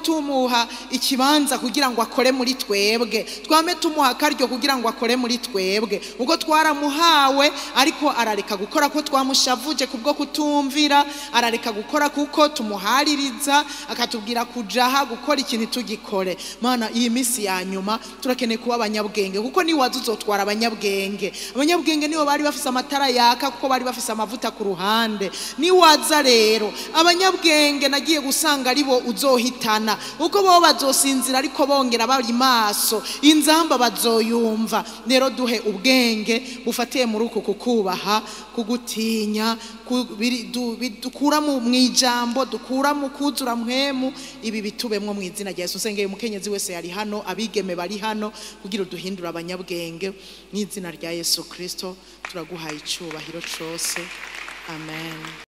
Speaker 3: tumuha ikibanza kugira ngo akore muri twebwe, twame tumuha akaryo kugira ngo akore muri twebwe. Ubwo twaramuhawe, ariko arareka gukora ko twamushavuje kubwo kutumvira, arareka gukora kuko tumuhaririza, akatubwira kujaha gukora ikintu tugikore. Mana, iyi minsi ya nyuma turakeneye kuba abanyabwenge, kuko ni waza uzotwara abanyabwenge. Abanyabwenge nibo bari bafise amatara yaka, kuko bari bafise amavuta ku ruhande. Ni waza rero abanyabwenge nagiye gusanga aribo uzohitana, uko bo bazosinzira ariko bongera bari maso, inzamba bazoyumva. Rero duhe ubwenge bufatiye muri uku kukubaha, kugutinya, dukura mu ijambo, dukura mu kuzura mpwemu. Ibi bitubemwo mu izina rya Yesu. Nsengeye umukenyezi wese yari hano, abigeme bari hano, kugira uduhindure abanyabwenge mu izina rya Yesu Kristo. Turaguhaye icyubahiro cose, amen.